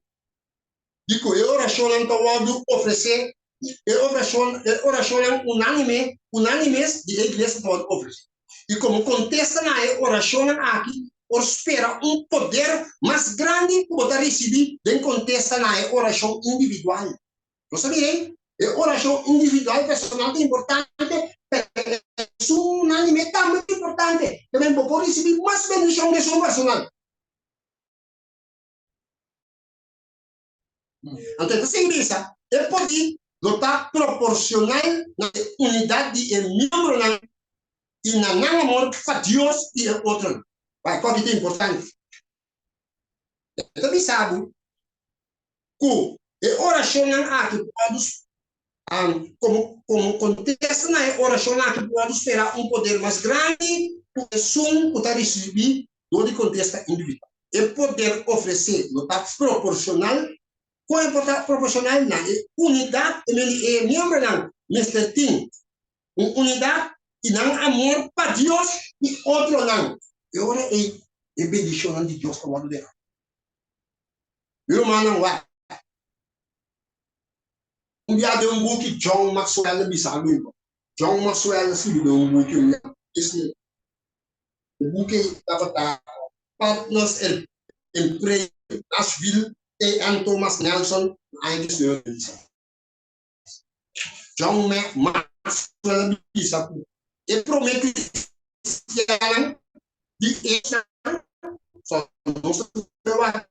di ku e orashonnan ta wòrdu ofresé, e orashon e orashonnan unánime unánimes di e iglesia ta wòrdu ofresé. I komo kontesta na e orashonnan aki, por spera un poder mas grandi ku bo ta risibí den kontesta na e orashon individual. Nos ta mira ei, e orashon individual personal ta importante, pero esun unánime tambe ta importante. Tamen bo por risibí mas bendishon ku esun personal. Anto e ta sigui bisa, E poder lo ta proporcional na e unidad di e miembronan i na nan amor pa Dios i e otronan. Wak kua ki ta importante. E ta bisa bo ku e orashonnan aki por wòrdu komo komo kontesta na e orashonnan aki por wòrdu spera un poder mas grandi ku esun ku ta risibí dor di kontesta individual. E poder ofresé lo ta proporshonal. Kon e por ta proporshonal? Na e unidat e men e miembronan mester tin un unidat i nan amor pa Dios i otronan. E ora ei e bendishonnan di Dios ta wòrdu derama. Mi rumannan wak. Un bia den un buki John Maxwell a bisa algu igual. John Maxwell a skibi den un buki un bia esne. E buki tabata Partners in Prayer, Nashville, TN. Thomas Nelson, na aña 1996. John Maxwell a bisa ku e promé kristiannan di esnan, so nos ta wak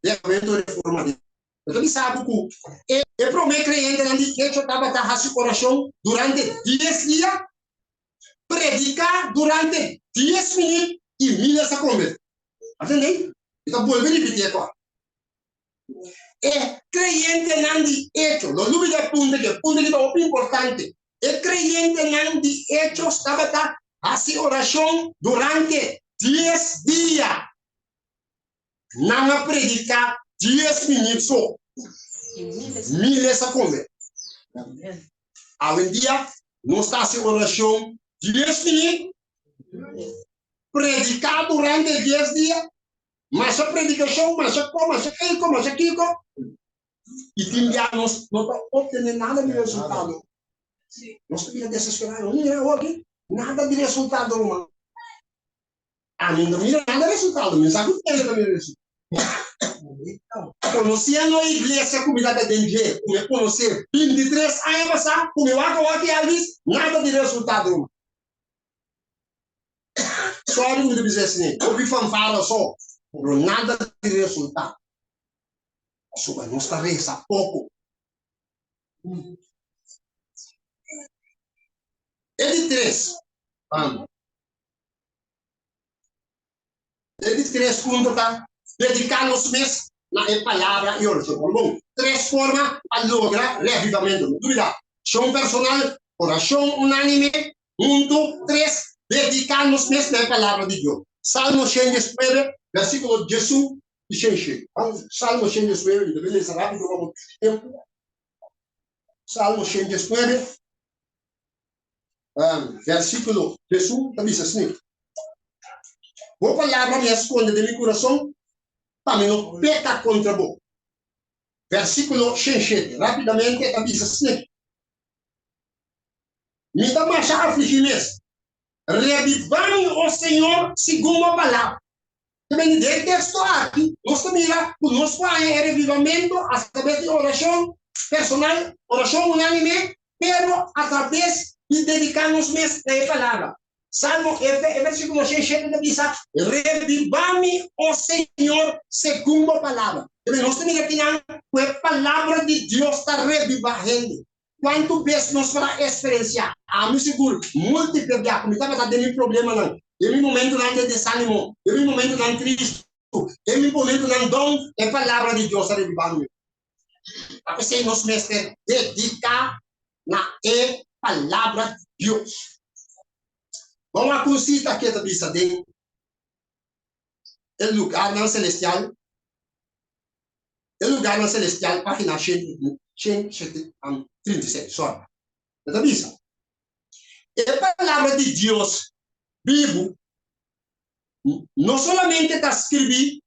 Departamento Reforma di E ta bisa bo ku e promé kreyentenan di Hecho tabata hasi orashon durante dies dia, prediká durante dies minüt i miles a kombertí. A tendé? Mi ta bolbe ripití e kos. E kreyentenan di Hecho, no lubidá e punto aki, e punto aki ta hopi importante. E kreyentenan di Hecho tabata hasi orashon durante dies dia. Nan a prediká dies minüt so, miles a kombertí. Awendia nos ta hasi orashon dies minüt, prediká durante dies dia, masha predikashon, masha ko, masha kiko, masha kiko, i tin bia nos no ta optené nada di resultado. Nos ta bira desesperá, no mira awoki, nada di resultado ruman. Ami no mira nada resultado, mi sa ku tende ta mira resultado. Konosiendo e iglesia ku mi ta den dje, ku mi a konosé 23 aña pasá, ku mi wak awor ki Elvis, nada di resultado ruman. Sorry ku mi ta bisa esei, hopi fanfara so, pero nada di resultado. Pasobra nos ta resa poko. E di tres, banda. E di tres punto ta dediká nos mes na e Palabra i orashon. Bon, bon, tres forma pa logra reavivamentu. No dubida, Shon personal, orashon unánime, huntu. Tres, dediká nos mes na e Palabra di Dios. Salmo 119, versíkulo 18 i 107. Ban Salmo 119, mi ta bin lesa rápido pa bo tempu. Salmo 119. Versíkulo, Hesus ta bisa asina, Bo palabra mi a skonde den mi kurason pa mi no peka kontra bo. Versíkulo 67, rápidamente ta bisa asina, Mi ta masha afligí mes. Rebivá mi, o Señor, segun bo palabra. Ta bini den e teksto aki, nos ta mira ku nos por haña e revivamentu atrabes di orashon personal, orashon unánime, pero atrabes di dediká nos mes na e Palabra. Salmo e versíkulo 67 ta bisa, Revivá mi, o Señor, segun bo palabra. Ta bini nos ta mira kinan ku e Palabra di Dios ta revivá hende. Kuantu bes nos por a eksperensiá? Ami sigur, múltiple bia ku mi tabata den mi problemanan, den mi momentunan di desánimo, den mi momentunan tristu, den mi momentunan down, e Palabra di Dios a revivá mi. Ta p'esei nos mester dediká na e Palabra di Dios. Bon wak un sita ke ta bisa den e lugarnan selestial. E lugarnan celestial, página 136, sorry. E ta bisa, E palabra di Dios bibu no solamente ta skirbí,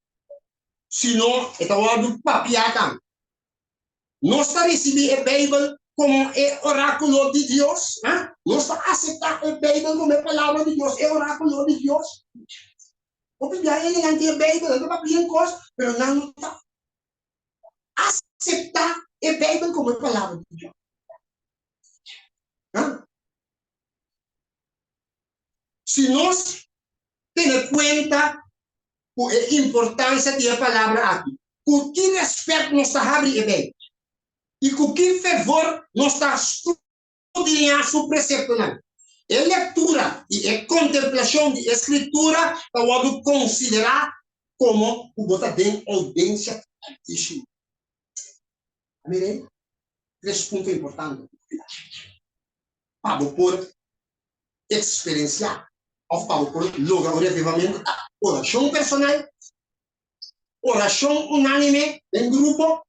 sino e ta wòrdu papiá tambe. Nos ta risibí e Beibel komo e orákulo di Dios? Nos ta aseptá e Beibel komo e palabra di Dios, e orákulo di Dios? Hopi bia hendenan tin e Beibel, nan ta papia en kos, pero nan no ta aseptá e Beibel komo e palabra di Dios. Si nos tene kuenta ku e importansia di e palabra aki, ku ki rèspèt nos ta habri e Beibel i ku ki fervor nos ta studiá su preseptonan. E lektura i e kontemplashon di e Skritura ta wòrdu konsiderá komo ku bo ta den oudiensia Altísimo. Mire, tres punto importante pa bo por eksperensiá òf pa bo por logra un revivamentu ta orashon personal, orashon unánime den grupo,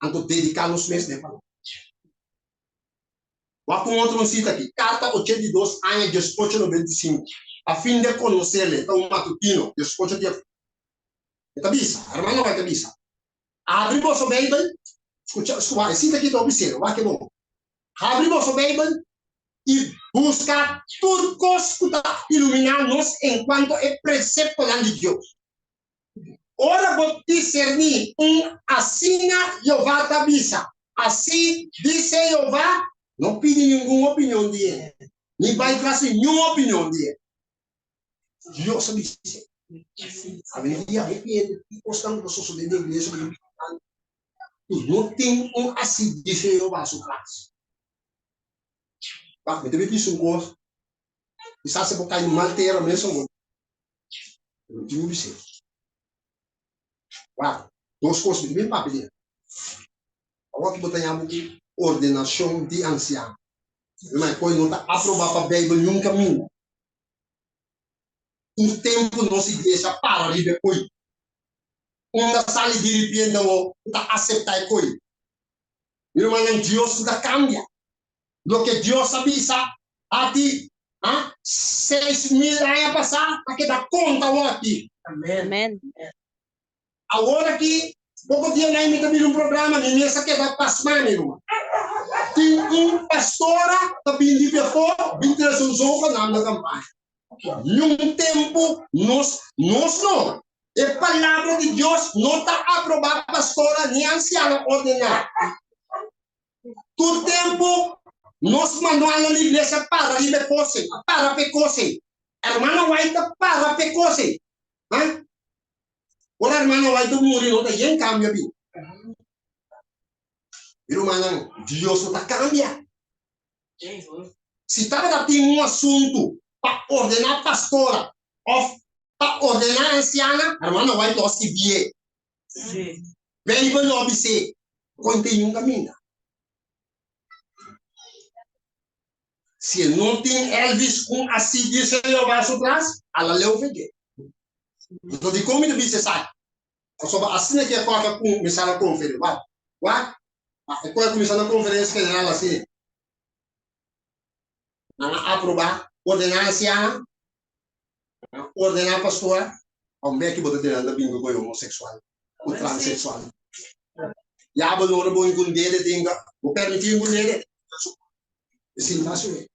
anto dediká nos mes na e palabra. Wak un otro sita aki, Karta 82 aña 1895, A fin de konoserle, ta un matutino, 18 di. E ta bisa, hermano White ta bisa, Abri boso Beibel, skucha, skucha, e sita aki ta hopi serio, wak e bon. Habri boso Beibel i buska tur kos ku ta iluminá nos enkuanto e preseptonan di Dios. Ora bo diserní un asina Jehová ta bisa, Así dice Jehová, no pidi ningun opinion di hende, ni bai tras di niun opinion di hende. Dios a bisa. Awendia hopi hende tin kosnan ku ta sosodé den iglesia ku ta bisa nan ku no tin un así dice Jehová su tras. Wak, mi ta bin bisa un kos, kisas e por kai mal tera mes awor, pero mi tin ku bis'é. Wak, dos kos mi ta bin papia di nan. Awor ki bo ta yama ku ordenashon di ansiano. Mi koe no ta aprobá pa Beibel niun kaminda. Tur tempu nos iglesia para riba e koi. Unda sali diripiente awor ku ta aseptá e koi? Mi rumannan, Dios no ta kambia. Loke Dios a bisa ati 6000 aña pasá ta keda konta awor aki. Amen. Awor aki, poko dianan mi ta bira un programa, mi mes a keda pasmá, mi ruman. Tin un pastora ta bin di pefó, bin trese un zogenaamde kampaña. Niun tempu nos, nos no. E Palabra di Dios no ta aprobá pastora ni ansiano ordená. Tur tempu nos manualnan di iglesia para riba e kos ei, a para pa e kos ei. Hermana White ta para pa e kos ei. Ha? Ora hermana White muri no ta yen cambio bin. Mi rumannan, Dios no ta cambia. Si tabata tin un asuntu pa ordena pastora of pa ordena anciana, hermana White lo a sirbié. Bijbel lo a bis'é, Kon tin un caminda. Si e no tin Elvis un así dice Jehová su tras, a la leu fedje. Anto dikon mi ta bisa esaki? Pasobra asina ke kòke a kuminsá na konferensia. Wak, wak, e kòke a kuminsá na konferensia general asina. Nan a aprobá ordená ansiano, nan a ordená pastor, Homber ki bo ta tene nan ta bin ku koe homoseksual, ku transeksual. Ya bo no bo ingun dede tin ka, bo permití ingun dede. E sinta su e.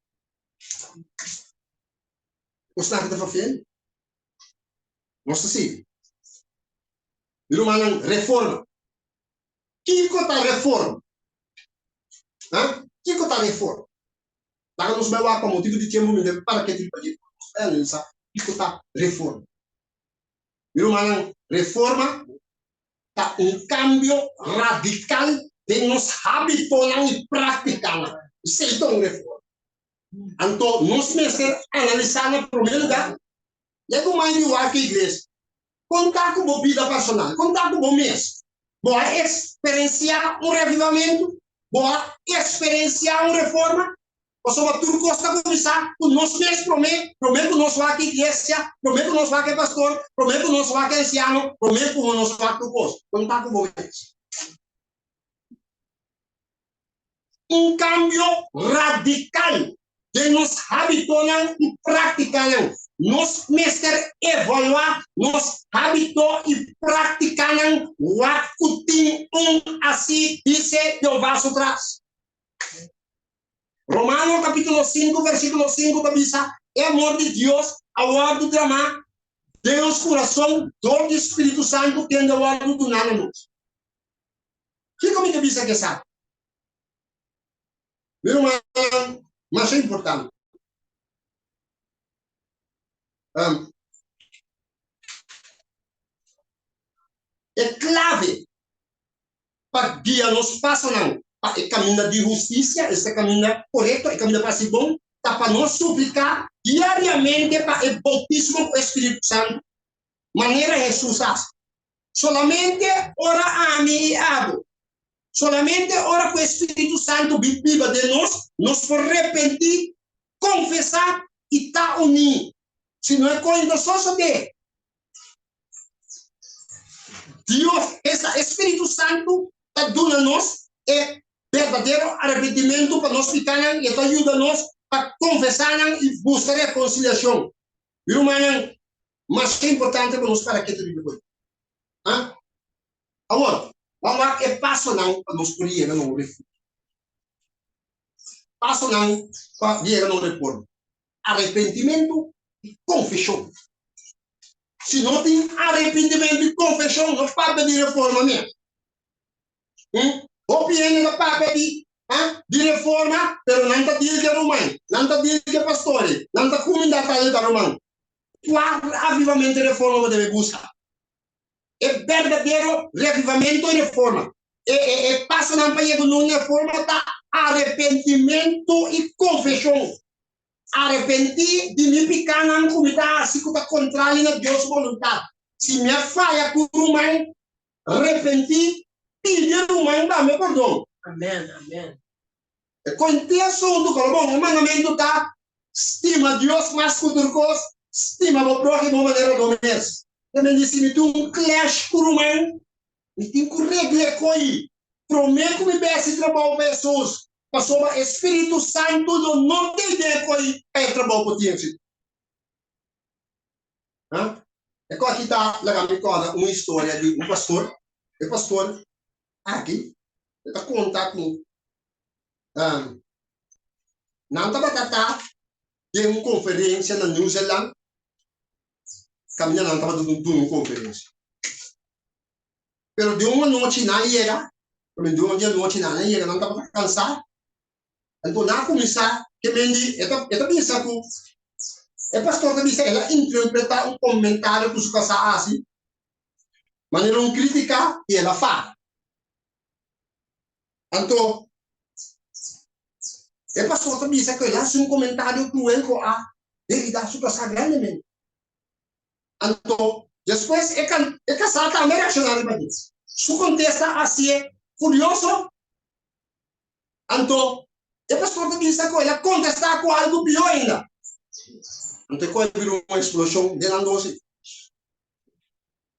Kosnan ki ta fafel. Nos ta sigui. Mi rumannan, reforma. Kiko ta reforma? Ha? Kiko ta reforma? Laga nos bai wak pa motibu di tempu mi debe para keti riba dje pa nos bai analisa kiko ta reforma. Mi rumannan, reforma ta un kambio radikal den nos hábitonan i práktikanan. Esei ta un reforma. Anto nos mester analisá na promé lugá, ya ku mai di wak iglesia, kon ta ku bo bida personal? Kon ta ku bo mes? Bo a eksperensiá un revivamentu? Bo a eksperensiá un reforma? Pasobra tur kos ta kuminsá ku nos mes promé, promé ku nos wak iglesia, promé ku nos wak e pastor, promé ku nos wak e ansiano, promé ku nos wak tur kos. Kon ta ku bo mes? Un kambio radikal den nos hábitonan i práktikanan. Nos mester evaluá nos hábito i práktikanan wak ku tin un así dice Jehová su tras. Romano kapítulo 5 versíkulo 5 ta bisa, E amor di Dios a wòrdu dramá den nos kurason dor di Spiritu Santu kende a wòrdu duná na nos. Kiko mi ta bisa ku esaki? Mi rumannan, masha importante. Um, e klave pa guia nos pasonan pa e kaminda di hustisia, esta kaminda korekto, e kaminda pa hasi bon, ta pa nos supliká diariamente pa e boutismo ku e Spiritu Santu, manera Hesus hasi. Solamente ora ami i abo, solamente ora ku e Spiritu Santu bin biba den nos, nos por repentí, konfesá i ta uní. Si no e koin ta sosodé. Dios, esta e Spiritu Santu, ta duna nos e berdadero arepentimentu pa nos pikánan i e ta yuda nos pa konfesá nan i buska rekonsiliashon. Mi rumannan, masha importante pa nos para ketu riba e koin. Ha? Awor, ban wak e pasonan pa nos por yega na un refugio. Pasonan pa yega na un reforma. Arepentimentu i konfeshon. Si no tin arepentimentu i konfeshon, no papia di reforma mes. Hm? Hopi hende ta papia di, ha, di reforma, pero nan ta dil ke ruman, nan ta dil ke pastori, nan ta kuminda tal i tal ruman. Kua avivamentu i reforma bo debe buska? E berdadero reavivamentu i reforma. E, e, e pasonan pa yega na un reforma ta arepentimentu i konfeshon. Arepentí di mi pikánan ku mi ta hasi ku ta kontrali na Dios su boluntat. Si mi a faya ku ruman, repentí, pidi e ruman dame pordon. Amen, amen. E konte asuntu ku bon, e mandamentu ta, Stima Dios mas ku tur kos, stima bo próhimo manera bo mes. Ta men di si mi tin un clash ku ruman, mi tin ku regla e koi promé ku mi besi trabou pa Hesus, pasobra e Spiritu Santu lo no tende e koi pa e trabou ku tin éksito. Ha? E kos aki ta laga mi kòrda un historia di un pastor. E pastor aki e ta konta ku nan tabata ta den un konferensia na New Zealand, kaminda nan tabata duna un konferensia. Pero di un anochi nan a yega, di un di anochi nan a yega, nan tabata kansá. Anto nan a kuminsá ke men di, e ta e ta bisa ku e pastor ta bisa el a interpretá un komentario ku su kasá a hasi manera un krítika i el a fada. Anto e pastor ta bisa ku el a hasi un komentario kruel ku a heridá su kasá grandemente. Anto despues e e kasá tambe a reakshoná riba dje. Su kontesta a hasié furioso. Anto e pastor ta bisa ku el a kontestá ku algu pió ainda. Anto e koi bira un eksploshon den nan dos ei.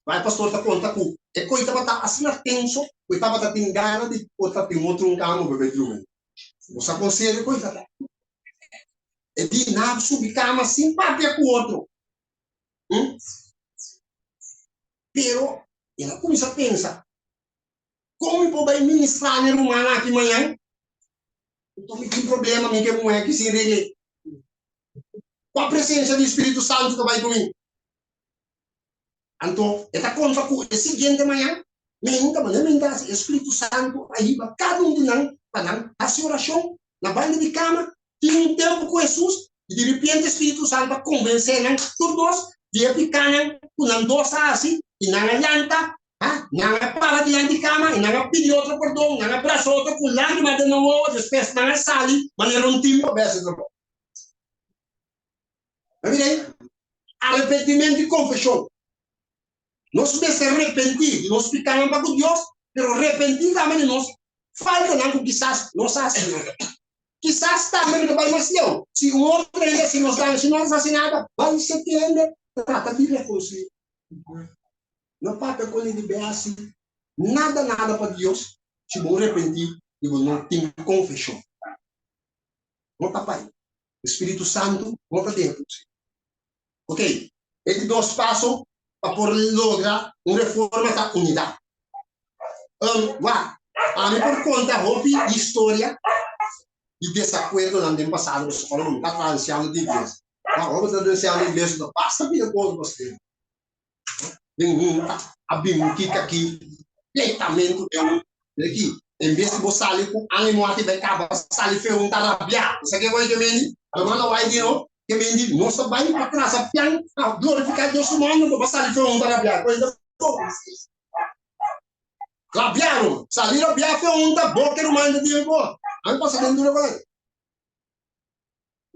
Ma e pastor ta konta ku e koi tabata asina tenso ku e tabata tin gana di por ta tin otro un kama bebé drumi. Bo sa kon serio e koi ta? E di nan a subi kama sin papia ku otro. Hm? Pero el a kuminsá pensa, Kon mi por bai ministrá na e rumannan aki mañan? Anto mi tin problema mi ku e muhé aki sin regl'é. Kua presensia di Spiritu Santu ta bai ku mi? Anto e ta konta ku e siguiente mañan, meinta, manera meinta hasi, e Spiritu Santu a hiba kada un di nan pa nan hasi orashon na banda di kama, tin un tempu ku Hesus, i di ripiente Spiritu Santu a konvensé nan tur dos di e pikánan ku nan dos a hasi, i nan a lanta, ha, nan a para dilanti kama, i nan a pidi otro pordon, nan a brasa otro ku lágrima den nan wowo, despues nan a sali manera un tim pa bèsè trabou. A mira ei, arepentimentu i konfeshon. Nos mester repentí di nos pikánan pa ku Dios, pero repentí tambe di nos faltanan ku kisas nos a hasi. Kisas tambe no ta bai mas leu. Si un otro hende hasi nos daño, si nos no hasi nada, bai seti hende trata di rekonsiliá. No papia ku alin di be hasi nada nada pa Dios si bo repentí i bo no tin konfeshon. No ta bai. E Spiritu Santu no ta deha pusí. Ok, e di dos paso pa por logra un reforma ta unidat. Um, wak, ami por konta hopi historia di desakuerdonan den pasado, pasobra ora mi ta traha ansiano di iglesia. Wak, ora bo ta traha ansiano di iglesia, ta basta pida kos pa skirbi. Den hunta a bin un kik aki, pleitamentu den un aki. En bes di bo sali ku ánimo aki bai kaba sali fe un ta rabiá. Bo sa ke wai ke mendi? Hermano wai di no, ke mendi nos ta bai pa trasa pian pa glorifiká Dios su nòmber, bo sali fe un ta rabiá. Kos ta bon. Rabiá no, sali rabiá fe un ta bo ke ruman ta dil bo. Ami pasa den duro kos.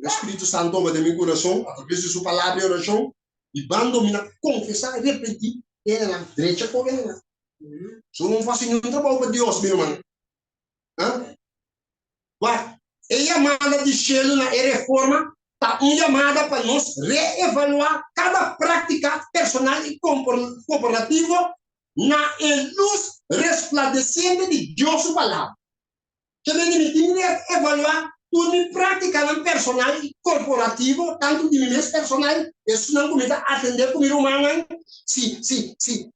E Spiritu Santu toma den mi kurason atraves di su Palabra i orashon, i ban domina, konfesá i repentí enenan, drecha ku enenan. So no fasi niun trabou pa Dios, mi ruman. Ha? Wak, e yamada di shelu na e reforma ta un yamada pa nos reevaluá kada práktika personal i komportativo na e lus resplandesiente di Dios su Palabra. Ke mende mi tin di evaluá tur mi práktikanan personal i korporativo, tantu di mi mes personal, esunnan ku mi ta atendé ku mi rumannan, si, si, si.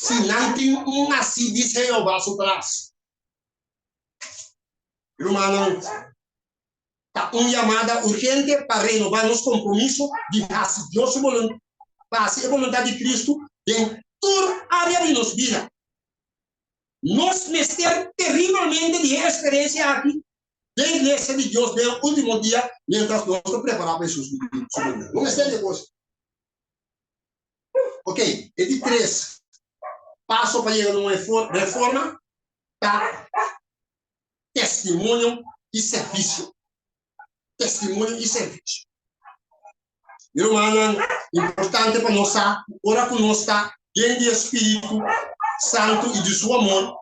Si nan tin un así dice Jehová su tras. Rumannan, ta un yamada urgente pa renobá nos kompromiso di hasi Dios su boluntat, pa hasi e boluntat di Kristu den tur área di nos bida. Nos mester teribelmente di e eksperensia aki den iglesia di Dios den e último dia miéntras nos ta prepará pa Hesus su bini. No mester di e kos. Ok, e di tres paso pa yega na un reforma ta testimonio i servisio. Testimonio i servisio. Mi rumannan, importante pa nos sa ku ora ku nos ta den di e Spiritu Santu i di Su amor,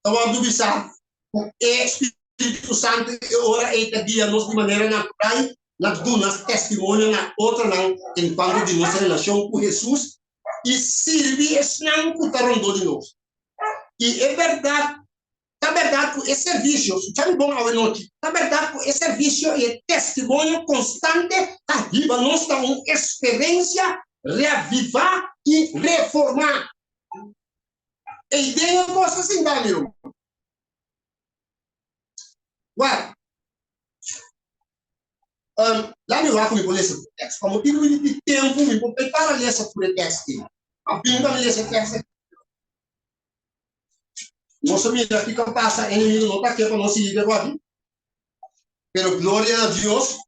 ta wòrdu bisá ku e Spiritu Santu e ora ei ta guia nos di manera natural na duna testimonio na otronan enkuanto di nos relashon ku Hesus i sirbi esnan ku ta rondó di nos. I e bèrdat, ta bèrdat ku e servisio, skucha mi bon awenochi, ta bèrdat ku e servisio i e testimonio konstante ta hiba nos na un eksperensia reavivá i reformá. Ei den e kos ta sinta, mi ruman. Wak, um, la mi wak ku mi por lesa tur tekst. Pa motibu di tempu mi por prepara lesa tur e tekst ei. A bin pa mi lesa e tekst aki. Nos a mira kiko a pasa, enemigu no ta ke pa nos sigui ke aki. Pero gloria na Dios,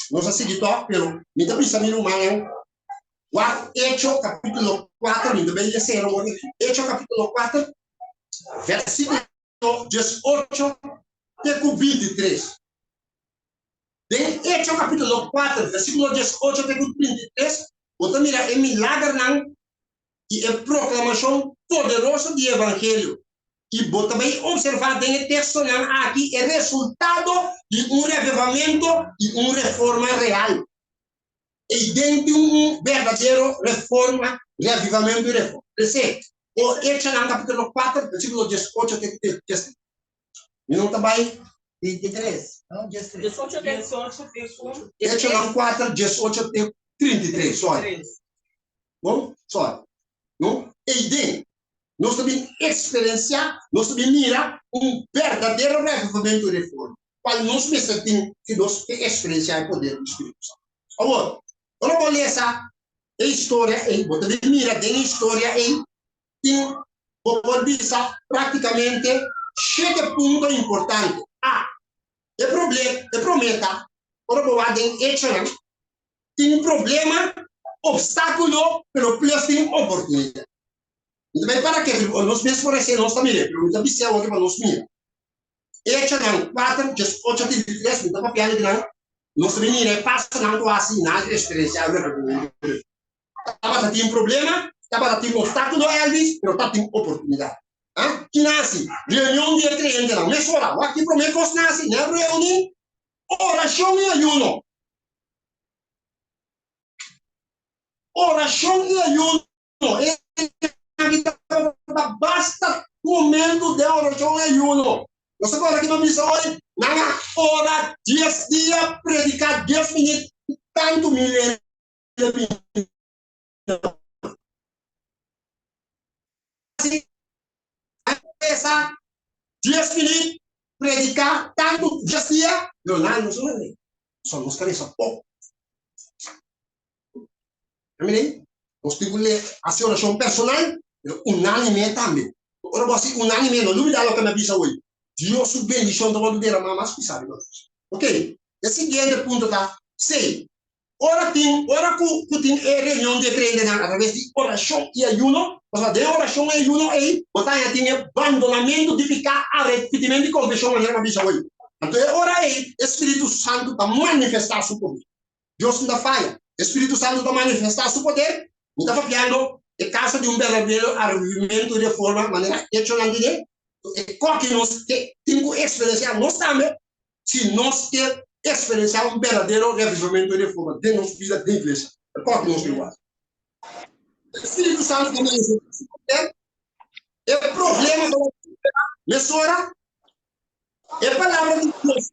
nos a sigui tòg, pero mi ta bisa mi rumannan, wak Echo kapítulo 4, mi ta bai lesa e awor aki. Echo kapítulo 4, versíkulo 18 te ku 23. Den Echo kapítulo 4, versíkulo 18 te ku 33, bo ta mira e milagernan i e proklamashon poderoso di e evangelio. I bo ta bai opservá den e tekstonan aki e resultado di un revivamentu i un reforma real. Ei den tin un berdadero reforma, reavivamentu i reforma. P'esei, o Echonan kapítulo 4, versíkulo 18 te ku 19. Mi no ta bai. 23, no? 13. 18 te. 18 te ku. Echonan 4, 18 te 33, sorry. Bon? Sorry. No? Ei den, nos ta bin eksperensiá, nos ta bin mira un berdadero reavivamentu i reforma. Cual nos mester tin si nos ke experiencia e poder di Spiritu Santo. Awor, ora bo lesa e historia ei, bo ta bin mira den e historia ei tin, bo por bisa practicamente shete punto importante. A. E proble, e prome ta, ora bo wak den Echonan, tin problema, obstaculo, pero plus tin oportunidad. Mi ta bai para ke, nos mes por hesé, nos ta mira, pero mi ta bisa awor ke pa nos mira. Echonan 4, 18 te 23, mi ta papiando di nan, nos ta bin mira e pasonan ku hasi nan eksperensiá revivimentu. Tabata tin problema, tabata tin obstákulo Elvis, pero tabatin oportunidat. Ah, ki nan hasi? Reunion di e kreyentenan. Mesora, wak ki promé kos nan hasi? Nan reuní, orashon i ayuno. Orashon i ayuno. E aki tabata basta momento den orashon i ayuno. Nos ta kòrda ki no bisa hoy, nan a ora dies dia, prediká dies minüt, i tantu mil hende bini. Asi, nan a resa dies minüt, prediká tantu dies dia, pero nan no solo, so nos ta resa poko. Mirei, nos tin ku hasi orashon personal, pero unánime tambe. Ora bo hasi unánime, no lubidá loke mi a bisa hoy, Dios su bendishon ta wòrdu deramá mas pisá riba nos. Ok, e siguiente punto ta, Sei, ora tin, ora ku ku tin e reunion di e kreyentenan atraves di orashon i ayuno, pasobra den orashon i ayuno ei bo ta haña tin e bandonamentu di piká, arepentimentu i konfeshon, manera mi a bisa hoy. Anto e ora ei e Spiritu Santu ta manifestá su poder. Dios no ta faya. E Spiritu Santu ta manifestá Su poder. Mi ta papiando e kaso di un berdadero arrepimentu i reforma manera echonan di den. E koki nos ke tin ku eksperensiá nos tambe si nos ke eksperensiá un berdadero revivamentu i reforma den nos bida den iglesia. E koki nos tin ku hasi. E Spiritu Santu ta manifestá Su poder. E problema ta wòrdu mesora. E palabra di Dios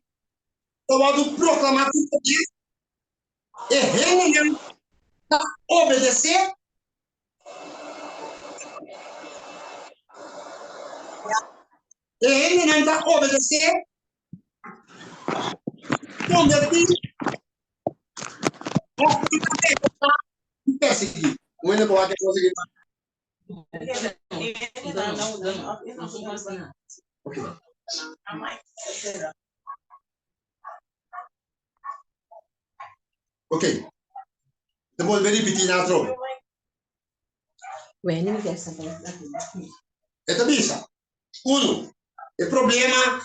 ta wòrdu proklamá ku poder, e hendenan ta obedesé. E hendenan ta obedesé, konvertí òf nan ta rechasá i persiguí. Un hende por wak e kos aki? Ok. Ta bolbe ripití nan atrobe. E ta bisa, Uno, e problema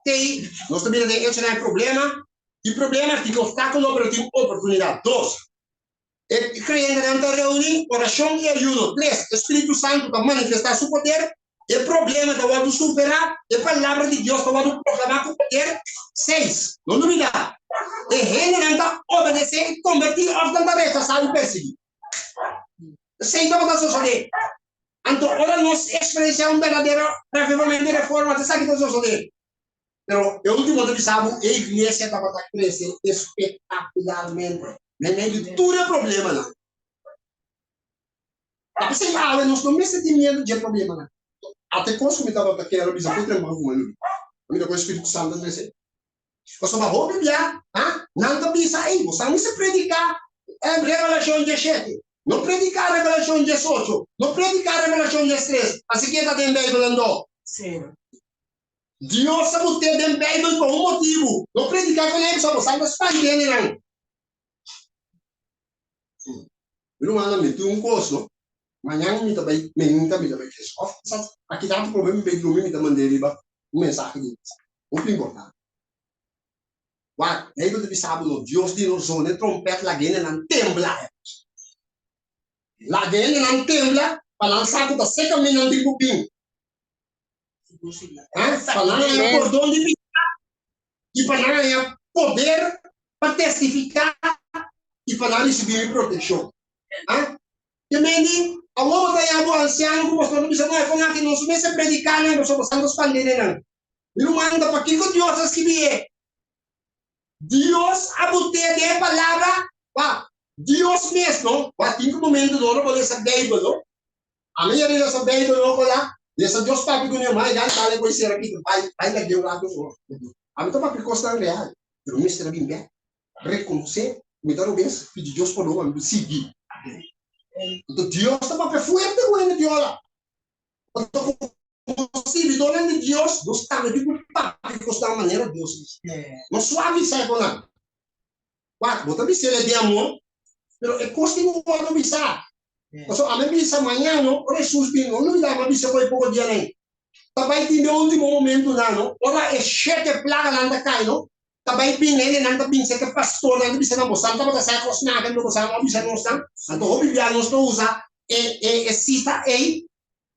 tei, nos ta mira den echonan e problema, tin problema, tin obstáculo, pero tin oportunidad. Dos, e kreyentenan ta reuní, orashon i ayuno. Tres, e Spiritu Santu ta manifestá su poder, e problema ta wòrdu superá, e palabra di Dios ta wòrdu proklamá ku poder. Seis, no lubidá, e hendenan ta obedesé i kombertí òf nan ta rechasá i persiguí. Esei tabata sosodé. Anto ora nos eksperensiá un berdadero revivamento i reforma, ta esaki ta sosodé. Pero e último ta bisa bo, e iglesia tabata krese espektakularmente meimei di tur e problemanan. Ta p'esei awe nos no mester tin miedu dje problemanan. Ata e kos ku mi tabata kere bisa ku tremor ku mi a lubida. Mi ta ku e Spiritu Santu a trese. Pasobra hopi bia, ha, nan ta bisa, Ey, bo sa mester prediká Revelashon diesshete. No prediká Revelashon diesocho. No prediká Revelashon diestres. Asiki e ta den Beibel andó. Dios a bot'é den Beibel pa un motibu. No prediká kon ei pasobra bo sa ta spant'é hendenan. Mi rumannan, mi tin un kos, no. Mañan mi ta bai meinta, mi ta bai kes. Òf kisas aki tantu promé mi bai drumi mi ta mand'é riba un mensahe di WhatsApp. Hopi importante. Wak, Beibel ta bisa bo no, Dios di nos zona e trompèt laga hendenan tembla. Laga hendenan tembla pa nan sa ku ta se kaminnan tin ku bin. Pa nan haña pordon di piká i pa nan haña poder pa testifiká i pa nan risibí mi protekshon. Te mende, awor bo ta haña bo ansiano ku pastor ta bisa, No, e kon aki nos mester prediká nan pasobra bo santu spandé den nan. Mi ruman, ta pakiko Dios a skibi e? Dios a bot'é den e palabra pa Dios mes, no? Wak, tin ku momento no ora bo lesa Beibel, no? Ami ya lesa Beibel no kola, lesa Dios papia ku mi ama, e gan tale ku e sera kita, bai, bai lag'é un rato so. Ami ta papia kosnan real, pero mi mester a bin bèk, rekonosé ku mi ta robes, pidi Dios pordon, ami sigui. Anto Dios ta papia fuerte ku hende viola. Anto komo sirbidónan di Dios, nos tambe tin ku papia kosnan manera Dios bisa. No suavisá e konan. Wak, bo ta bis'el e den amor, pero e kos tin ku wòrdu bisá. Pasobra ami a bisa mañana, ora Hesus bin, no lubidá mi a bisa ku e poko dianan ta bai tin den último momentunan, no, ora e shete plaganan ta kai, no, ta bai bin hendenan ta bin serka pastornan ta bisa nan, bosan tabata sa e kosnan aki, anto bosan no a bisa nos nan. Anto hopi bia nos ta usa e e e sita ei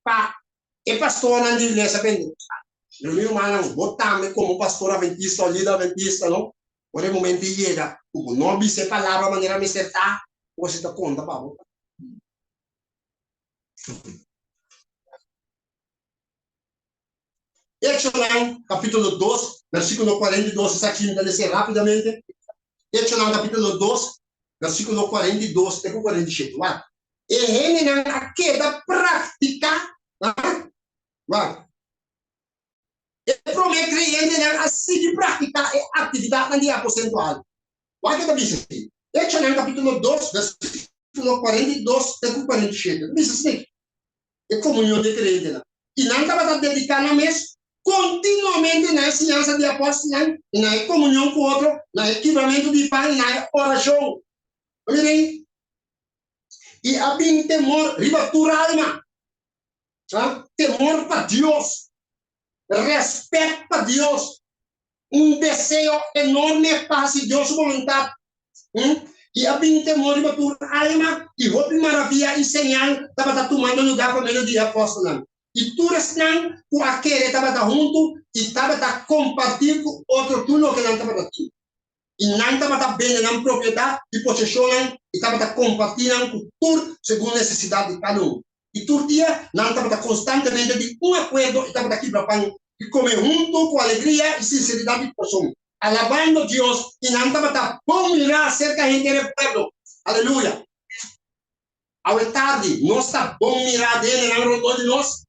pa e pastornan di iglesia pentecostal. Pero mi rumannan, bo tambe komo pastor adventista o lider adventista, no, Ora e momento yega ku bo no a bisa e palabra manera mester ta, kos ta konta pa bo. Echonan kapítulo dos, versíkulo 42, esaki mi ta lesa rápidamente. Echonan kapítulo dos, versíkulo 42 te ku 47. Wak, e hendenan a keda praktiká, wak, E promé kreyentenan a sigui praktiká e aktividatnan di aposento alto. Wak ke ta bisa aki. Echonan kapítulo dos, versíkulo 42 te ku 47. Ta bisa asina aki, E komunion di e kreyentenan. I nan tabata dediká nan mes kontinuamente na e siñansa di e apòstelnan i na e komunion ku otro, na e kibramentu di pan i na e orashon. Bo mira ei? I a bin temor riba tur alma. Temor pa Dios, rèspèt pa Dios, un deseo enorme pa hasi Dios su boluntat, i a bin temor riba tur alma, i hopi maravia i señal tabata tumando lugá pa medio di e apòstelnan. I tur esnan ku a kere tabata huntu i tabata kompartí ku otro tur loke nan tabata tin. I nan tabata bende nan propiedat i poseshonnan i tabata kompartí nan ku tur segun nesesidat di kada un. I tur dia nan tabata konstantemente di un akuerdo i tabata kibra pan i kome huntu ku alegria i sinseridat di kurason, alabando Dios, i nan tabata bon mirá serka henter e pueblo. Aleluya! Awe tardi nos ta bon mirá den hendenan rondó di nos?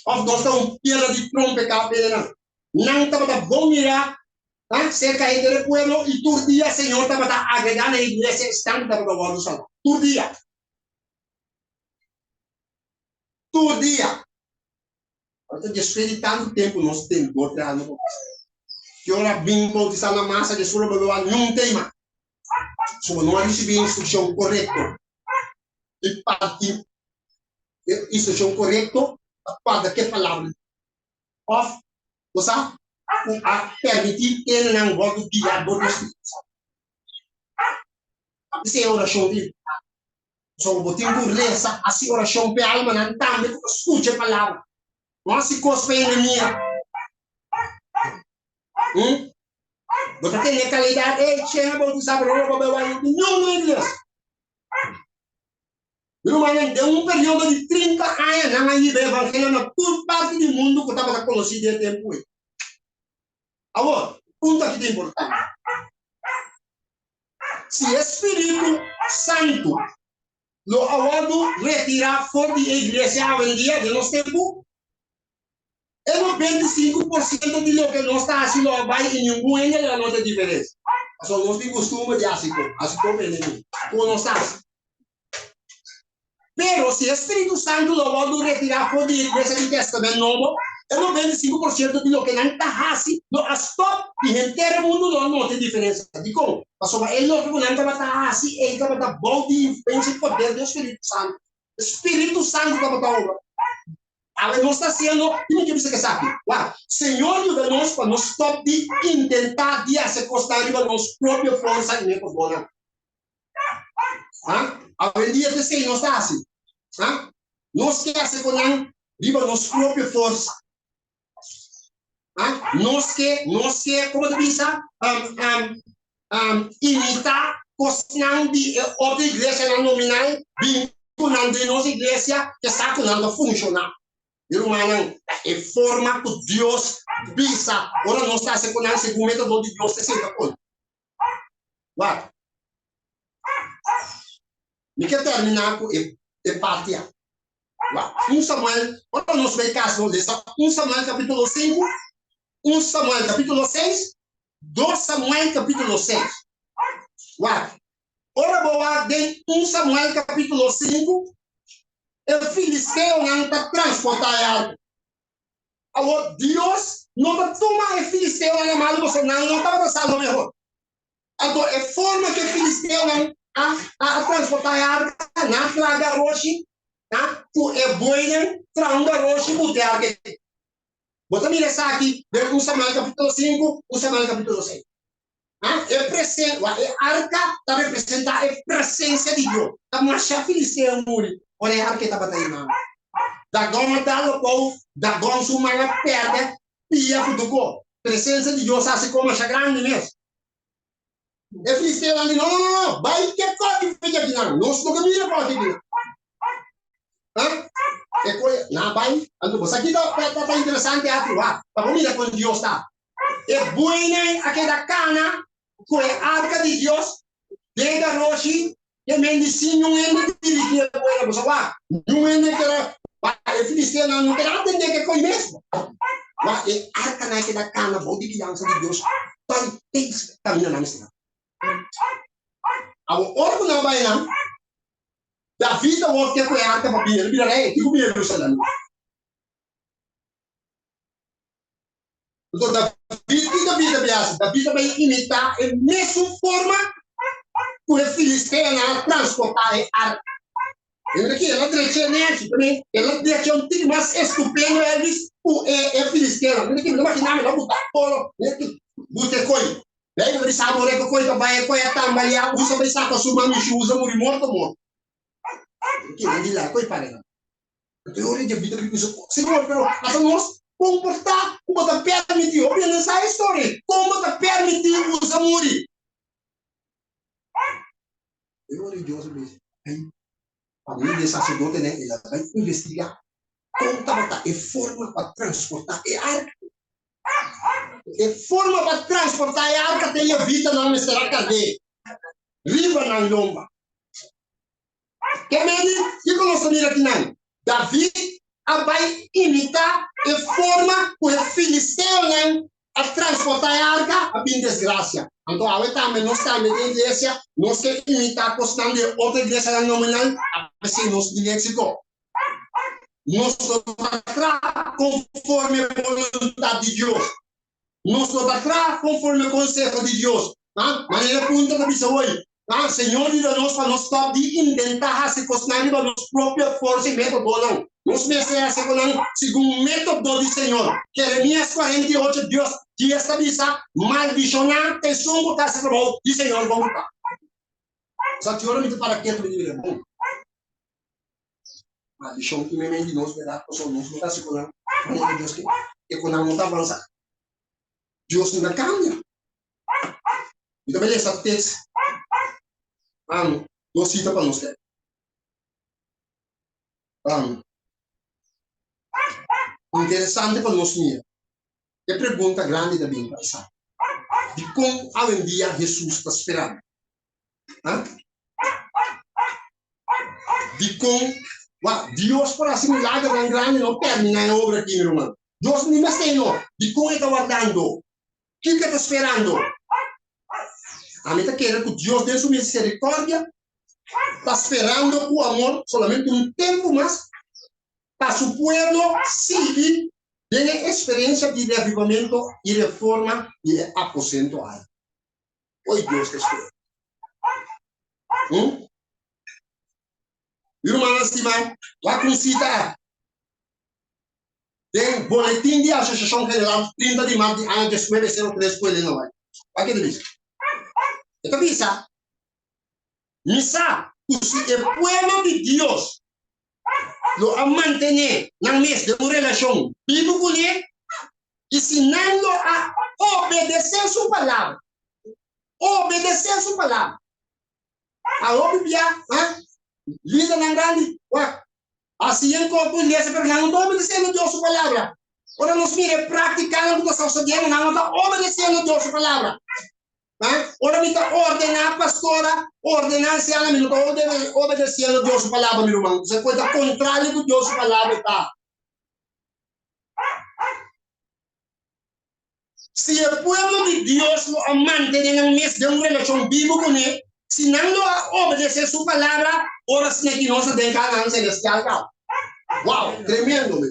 Òf nos ta un piedra di trompeká pa nan? Nan tabata bon mirá serka henter e pueblo, i tur dia Señor tabata agregá na e iglesia esnan ku tabata wòrdu salbá. Tur dia. Tur dia. Ora ta despues di tantu tempu nos tin bo traha no por pasa. Ki ora bin bautisá na masa despues lo bo lo a niun tema. So bo no a risibí instrukshon korekto di parti e instrukshon korekto ta kuadra ku e palabra di Òf bo sa ku a permití kendenan wòrdu guiá dor di Spiritu Santu. Esei e orashon ta importante. Pasobra bo tin ku resa, hasi orashon p'e almanan tambe ku ta skucha e palabra. No hasi kos pa hende mira. Hmm? Bo ta tene kalidat, ey, che a bautisá, pero no bo bai wak niun na iglesia. Mi rumannan, den un periodo di 30 aña nan a hiba e evangelio na tur parti di mundu ku tabata konosí den e tempu ei. Awor, punto aki ta importante. Si e spiritu santu lo a wòrdu retirá for di e iglesia awendia den nos tempu, e 95% di loke nos ta hasi lo a bai i ningun hende lo a nota e diferensia. Pasobra nos tin kustumber di hasi kon, hasi kon pa enemigu, kon nos ta hasi. Pero si e spiritu santu lo wòrdu retirá for di e iglesia di Tèstamènt Nobo, e 95% di loke nan ta hasi lo a stòp i henter e mundu lo a nota e diferensia. Dikon? Pasobra e loke ku nan tabata hasi ei tabata bou di influensia i poder di e spiritu santu. E spiritu santu tabata obra. Awe nos ta hasiendo, i mi ke bisa ku esaki, wak, Señor yuda nos pa nos stòp di intentá di hasi kosnan riba nos propio forsa i métodonan. Ha? Awendia ta esei nos ta hasi. Ha? Nos ke hasi ku nan riba nos propio forsa. Ha? Nos ke, nos ke, komo ta bisa, um, um, um, imitá kosnan di e otro iglesianan nominal, bin ku nan den nos iglesia, ke sa ku nan ta funshoná. Mi rumannan, ta e forma ku Dios bisa ora nos ta hasi ku nan segun método di Dios, esei ta konta. Wak. Mi ke terminá ku e e parti aki. Wak. 1 Samuel, ora nos bai kas nos lesa 1 Samuel kapítulo 5, 1 Samuel kapítulo 6, 2 Samuel kapítulo 6. Wak. Ora bo wak den 1 Samuel kapítulo 5, e filisteonan ta transportá e arka. Awor, Dios no ta tuma e filisteonan na malu pasobra nan no tabata sa lo mehor. Anto e forma ku e filisteonan a a transportá e arka, nan a traha garoshi, na ku e bueynan traha un garoshi ku e arka ei. Bo ta mira esaki den 1 Samuel kapítulo 5, 1 Samuel kapítulo 6. Ha? E presen, wa, e arka ta representá e presensia di Dios. Ta masha filisteo muri ora e arka tabata ei nan. Dagon a dal opou, Dagon su man a pèrdè pia ku tuko. Presensia di Dios hasi kon masha grandi mes. E filisteonan di, No, no, no, no, bai ke kòki fecha akinan, nos no ke mira kòki akinan. Ha? E koe, nan a bai, anto bo sa ki ta, ta, ta interesante aki, wak, pa bo mira kon Dios ta. E bueynan a keda kana ku e arka di Dios den garoshi ke men di sin niun hende dirigí e bueynan. Bo sa wak, niun hende keda wak e filisteonan no keda atendé ke koi mes. Wak e arkanan a keda kana bou di guiansa di Dios bai te kaminda nan mester. Awor ora ku nan bai nan, David awor ke ku e arka pa bini, el a bira rei, tin ku bini Jerusalem. Anto David, ki David a bin hasi? David a bin imitá e mesun forma ku e filisteonan a transportá e arka. Mira aki, el a drecha e nèchi, tambe el a drecha un tiki mas estupendo Elvis ku e e filisteonan. Mira aki, mi ta imaginá mi, el a buta oro, mira aki, buta e koi. Beibel ta bisa amo reko koi ta bai, e koi a tambaleá, usa bai saka su man, mishi usa muri morto morto. Mira aki, nan di la e koi para nan. Anto e ora David a bisa, Señor, pero ata nos komportá ku bo ta permití. Hopi hende sa e storia ei. Kon bo ta permití usa muri? E ora Dios a bisa, Ai, pa medio di e saserdotenan el a bai investigá kon tabata e forma pa transportá e arka. E forma pa transportá e arka te levitanan mester a karg'é riba nan lomba. Ke medi, kiko nos ta mira akinan? David. a bai imitá e forma ku e filisteonan a transportá e arka, a bin desgrasia. Anto awe tambe nos tambe den iglesia nos ke imitá kosnan di e otro iglesianan nominal, a p'esei nos tin éksito. Nos no ta traha konforme boluntat di Dios. Nos no ta traha konforme konseho di Dios. Manera e punto ta bisa hoy, Señor yuda nos pa nos stòp di intentá hasi kosnan riba nos propio forsa i métodonan. Nos mester hasi konan segun método di Señor. Jeremias 48, Dios dies ta bisa, Maldishoná ta esun ku ta hasi trabou di Señor bon ku ta. Sa ki ora mi ta para ketu mi ta bira bon. Maldishon tin meimei di nos, bèrdat? Pasobra nos no ta hasi konan manera Dios ke, e konan no ta avansá. Dios no ta kambia. Mi ta bai lesa teks dos sita pa nos lei. Interesante pa nos mira. E pregunta grandi ta bin pa esaki, Dikon awendia Hesus ta sperando? Dikon? Wak, Dios por hasi milagernan grandi no terminá e obra aki, mi ruman. Dios ni mester no. Dikon e ta wardando? Kiko e ta sperando? Ami ta kere ku Dios den su miserikòrdia ta sperando ku amor solamente un tempu mas pa su pueblo sigui den e eksperensia di reavivamentu i reforma di e aposento alto. Oi Dios ta spera. Hmm? Mi rumannan stimá, wak un sita den Boletin di Asosiashon General 30 di mart di aña 1903 ku Elena White. Wak ke ta bisa. E ta bisa, Mi sa ku si e pueblo di Dios lo a mantené nan mes den un relashon bibu kuné, i si nan lo a obedesé su palabra, obedesé su palabra. A hopi bia, ha, lidernan grandi, wak, hasi yen kos ku iglesia, pero nan no ta obedesiendo Dios su palabra. Ora nos mira e práktikanan ku ta sosodiendo, nan no ta obedesiendo Dios su palabra. Ora mi ta ordená pastora, ordená ansiano, mi no ta obedesiendo Dios su palabra, mi ruman. Esei ta kontrario ku Dios su palabra ta. Si e pueblo di Dios lo a mantené nan mes den un relashon bibu kuné, si nan lo a obedesé su palabra, ora asina ki nos ta den Kanaan selestial kaba. Wow! Tremendo, mi.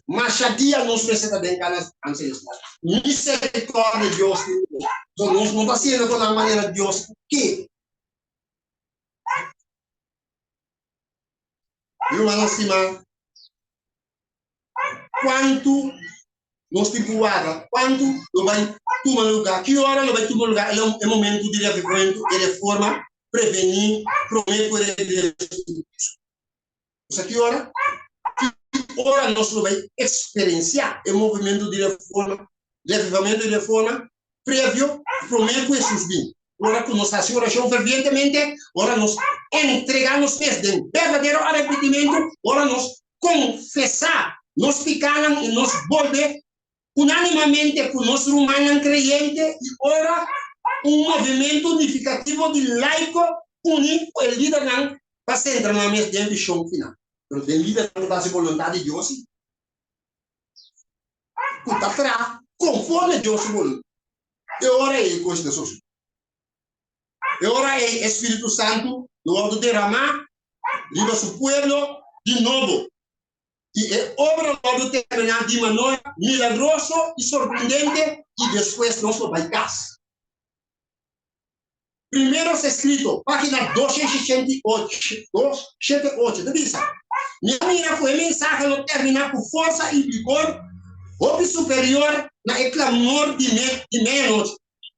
Masha dia nos mester ta den Kanaan selestial. Miserikòrdia Dios tin ku nos. So nos no ta hasiendo ku nan manera Dios ke. Mi rumannan stimá, Kuantu nos tin ku warda? Kuantu lo bai tuma lugá? Ki ora lo bai tuma lugá e momentu di reavivamentu i reforma prevení promé ku e regreso di Kristu? Bo sa ki ora? Ki ora nos lo bai eksperensiá e movimentu di reforma, reavivamentu i reforma previo promé ku Hesus bin? Ora ku nos hasi orashon fervientemente, ora nos entregá nos mes den berdadero arepentimentu, ora nos konfesá nos pikánan i nos bolbe unánimamente ku nos rumannan kreyente i ora un movimentu unifikativo di laiko uní ku e lidernan ta sentra nan mes den vishon final. Pero den lidernan ku ta hasi boluntat di Dios si, ku ta traha konforme Dios su boluntat. E ora ei e kos ta sosodé. E ora ei e Spiritu Santu lo wòrdu deramá riba su pueblo di nobo, i e obra lo wòrdu terminá di manera milagroso i sorprendente, i despues nos lo bai kas. Primeros Escritos, página 268, 278, ta bisa, Mi a mira ku e mensahe lo terminá ku forsa i vigor hopi superior na e klamor di di medianochi.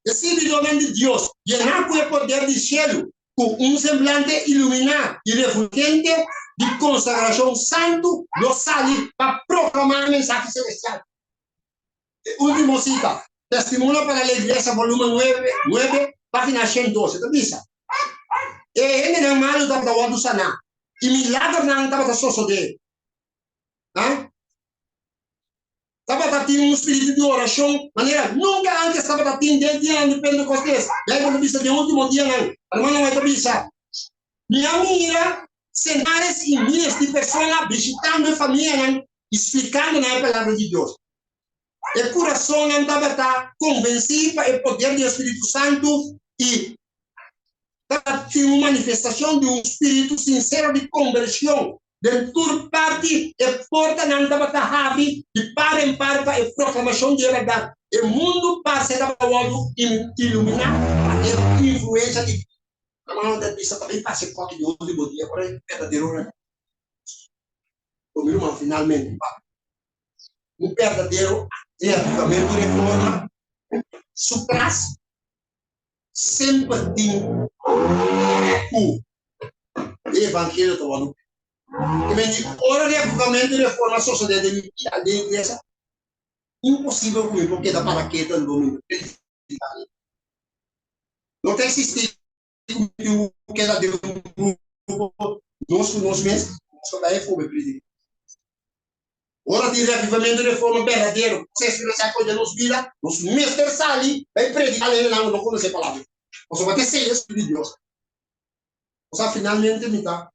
E sirbidónan di Dios, yená ku e poder di shelu, ku un semblante iluminá i refulgente di konsagrashon santu, lo sali pa proklamá e mensahe selestial. E último sita, Testimonio para la Iglesia, volumen 9, 9, página 112, ta bisa, E hendenan malu tabata wòrdu saná, i milagernan tabata sosodé. Ha? Tabata tin un spiritu di orashon manera nunka ántes tabata tin den dianan di Pentekostes. Beibel ta bisa den último dianan. Hermano White ta bisa, Mi a mira. Senares i miles di persona bishitando e famianan i splikando nan e Palabra di Dios. E kurasonnan tabata konvensí pa e poder di e Spiritu Santu i tabatin un manifestashon di un spiritu sinsero di kombershon. Den tur parti e portanan tabata habri di par en par pa e proklamashon di e bèrdat. E mundu parse tabata wòrdu iluminá pa e influensha di Hermano ta bisa ta bin pasa e koki di ultimo dia ora e berdadero revelashon. Mi ruman finalmente pa un berdadero reavivamento reforma su tras semper tin ku e evangelio ta wòrdu prediká. Ke men di ora reavivamento i reforma sosodé den mi bida den iglesia imposibel ku mi por keda para ketu anto mi no prediká. No ta eksistí ku mi tin ku keda den un grupo nos ku nos mes, nos ta bai afó bai prediká. Ora tin reavivamento i reforma berdadero ku ta eksperensiá kos den nos bida, nos mester sali bai prediká na hendenan ku no konosé palabra di Dios. Pasobra ta esei e Spiritu di Dios. Osea, finalmente mi ta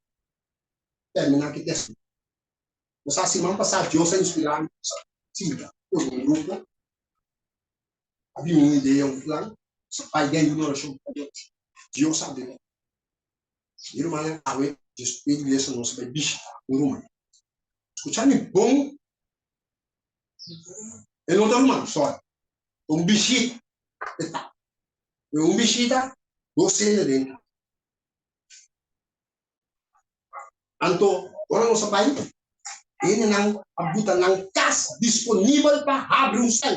terminá ki testimonio. Osea, siman pasá Dios a inspirá mi pa sinta ku un grupo, a bini un idea, un plan, osea, bai den un orashon pa Dios. Dios a bini. Mi rumannan, awe despues di iglesia nos a bai bishita un ruman. Skucha mi bon, e no ta ruman, sorry, ta un bishita e ta. Pero un bishita, dos hende den kas. Anto, ora nos a bai, hendenan a buta nan kas disponibel pa habri un sèl.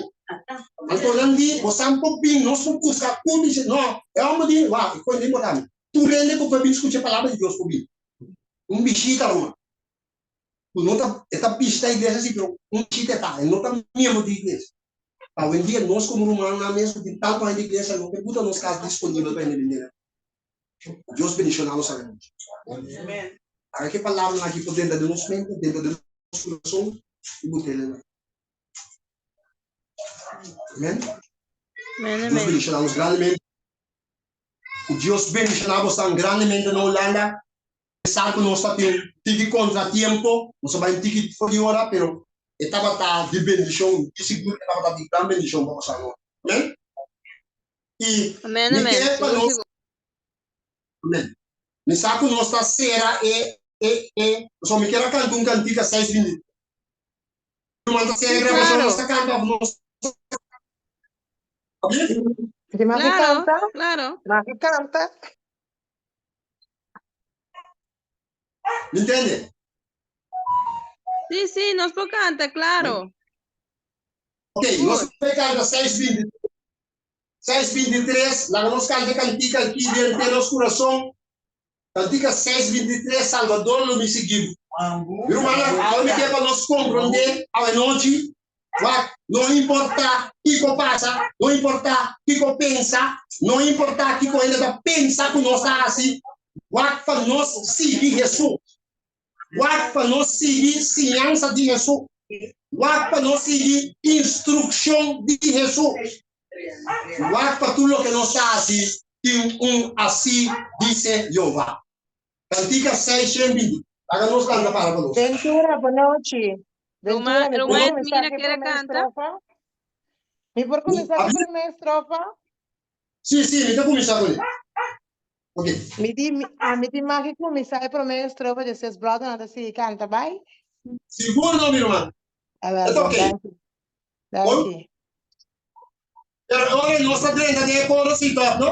Anto nan di, Bosan por bin, nos por buska tur. Mi di, No, e hòmber di, Wak, e kos no importá mi. Tur hende ku por bin skucha e palabra di Dios por bin. Un bishita, ruman. Ku no ta, e ta bishita iglesia si, pero un bishita e ta, e no ta miembro di iglesia. Awendia nos komo rumannan mes ku tin tantu aña di iglesia no ke buta nos kas disponibel pa hende bin den. Dios bendiciona nos awe nochi. Haga ke palabranan aki por drenta den nos mente, drenta den nos kurason i bot'el na. Amen. Amen, Dios amen. bendiciona nos grandemente. Ku Dios bendiciona bosan grandemente na Hulanda. Pesar ku nos ta tin tiki kontratiempo, nos a bai un tiki for di ora, pero e tabata di bendicion, di sigur e tabata di gran bendicion pa bosan. Amen. I Amen, mi amen. ke pa Sigur, nos, sigur. amen. Mi sa ku nos ta sera e, e, e, so mi kier a kanta un kantika 6:23. Ruman ta sera Sí, e grabashon, claro. nos ta kanta òf nos Amen? Di mas que Claro, canta, claro. mas que canta. Mi ntende? Sí, sí, nos por canta, claro. Ok, Sigur. nos ta kanta 6:23. 6:23, laga nos kanta e kantika aki den te nos kurason. Kantika 6:23, Salvador lo mi sigui bo. Mi rumannan, awe mi ke pa nos komprondé awe nochi, wak, no importá kiko pasa, no importá kiko pensa, no importá kiko hende ta pensa ku nos ta hasi, wak pa nos sigui Hesus. Wak pa nos sigui siñansa di Hesus. Wak pa nos sigui instrukshon di Hesus. Wak pa tur loke nos ta hasi tin un Así Dice Jehová. Kantika 620. Laga nos kanta para pa nos. Ventura, bonochi. Ventura, Ruma, mi por Ruma kuminsá Edmira ku e quiere promé canta. estrofa? Mi por kuminsá ku e promé estrofa? Sí, sí, mi ta kuminsá kuné. Ok. Mi di, ami tin mag di kuminsá e promé estrofa, despues bròdernan ta sigui kanta, bai? Sigur no, mi ruman. Awèl, E ta bon, ok. danki. Bon. Danki. Pero ora nos ta drenta den e koro sí tòg, no?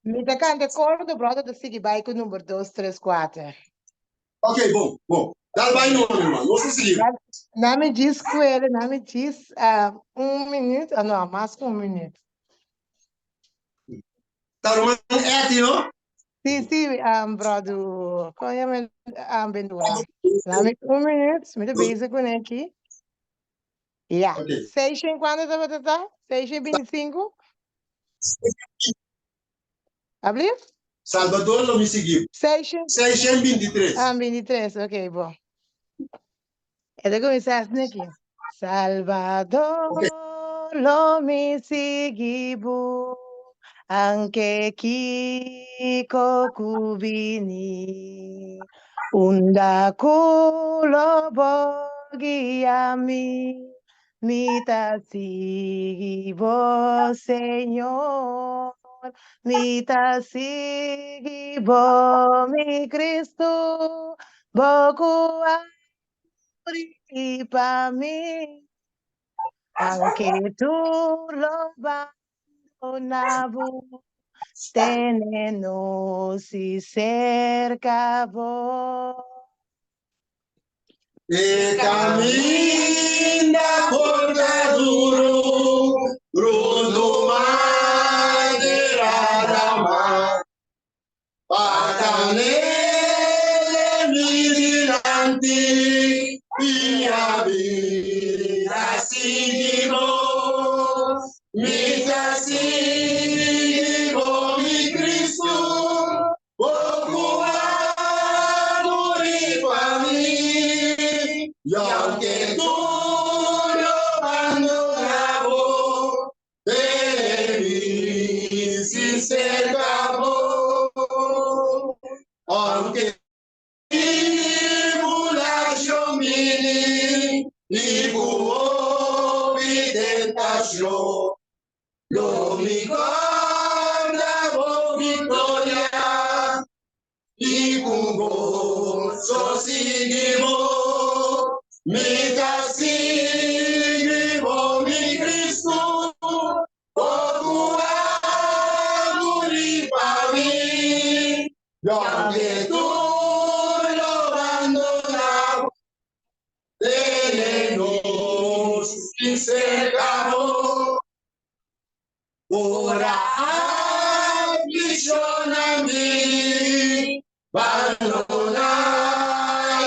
Mi ta kanta e koro, de bròder ta sigui bai ku number dos, tres, kuater. Ok, bon, bon. Dal bai no, mi ruman. Nos ta sigui. Na mi djis kuere, na mi djis un minuut, ah no, mas ku un minuut. Ta ruman Etty, no? Sí, sí, bròder, kon yama el? Ventura. Na mi un minuut, mi ta bezig kuné aki. Ya. Ok. Seis shen kuantu tabata ta? 625? Ablief? Salvador lo mi sigui. 600 623. Ah, 23, ok, bon. E ta kuminsá asina aki. Salvador, Ok. lo mi sigui bo. Anke kiko ku bini, unda ku lo bo guia mi, mi ta sigui bo, Señor. Mi ta sigui bo, mi Cristo, bo ku a muri pa mi. Anke tur lo bandona bo, tene nos si cerca bo. E caminda por ta duro, rundo manera dama, pa canele mi dilanti, i a bira sigui bo. Mi ta sigui bo, mi Cristo, bo cu a muri pa mi, i aunke tur lo bandona bo, tene mi sin cerca bo. Aunke tribulacion bini i cu hopi tentacion, lo mi corda bo victoria i cu gozo sigui bo. Mi ta sigui bo, mi Cristo, bo cu a muri pa mi. I aunke tur lo bandoná bo, tene nos sin serka bo. Ora aflikshonnan bin, bandoná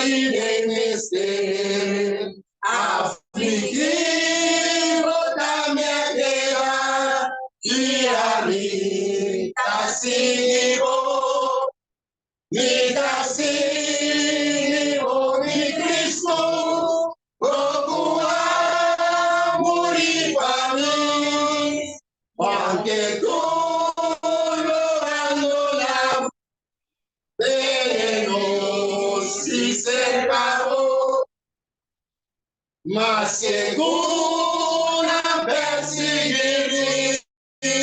i den mester, afligí bo ta mi a keda, i ami ta sigui bo. Mi ta sigui bo, mi Cristo, bo cu a muri pa mi. Aunke tur lo bandona bo, tene nos si cerca bo. Maske cu nan persigui mi,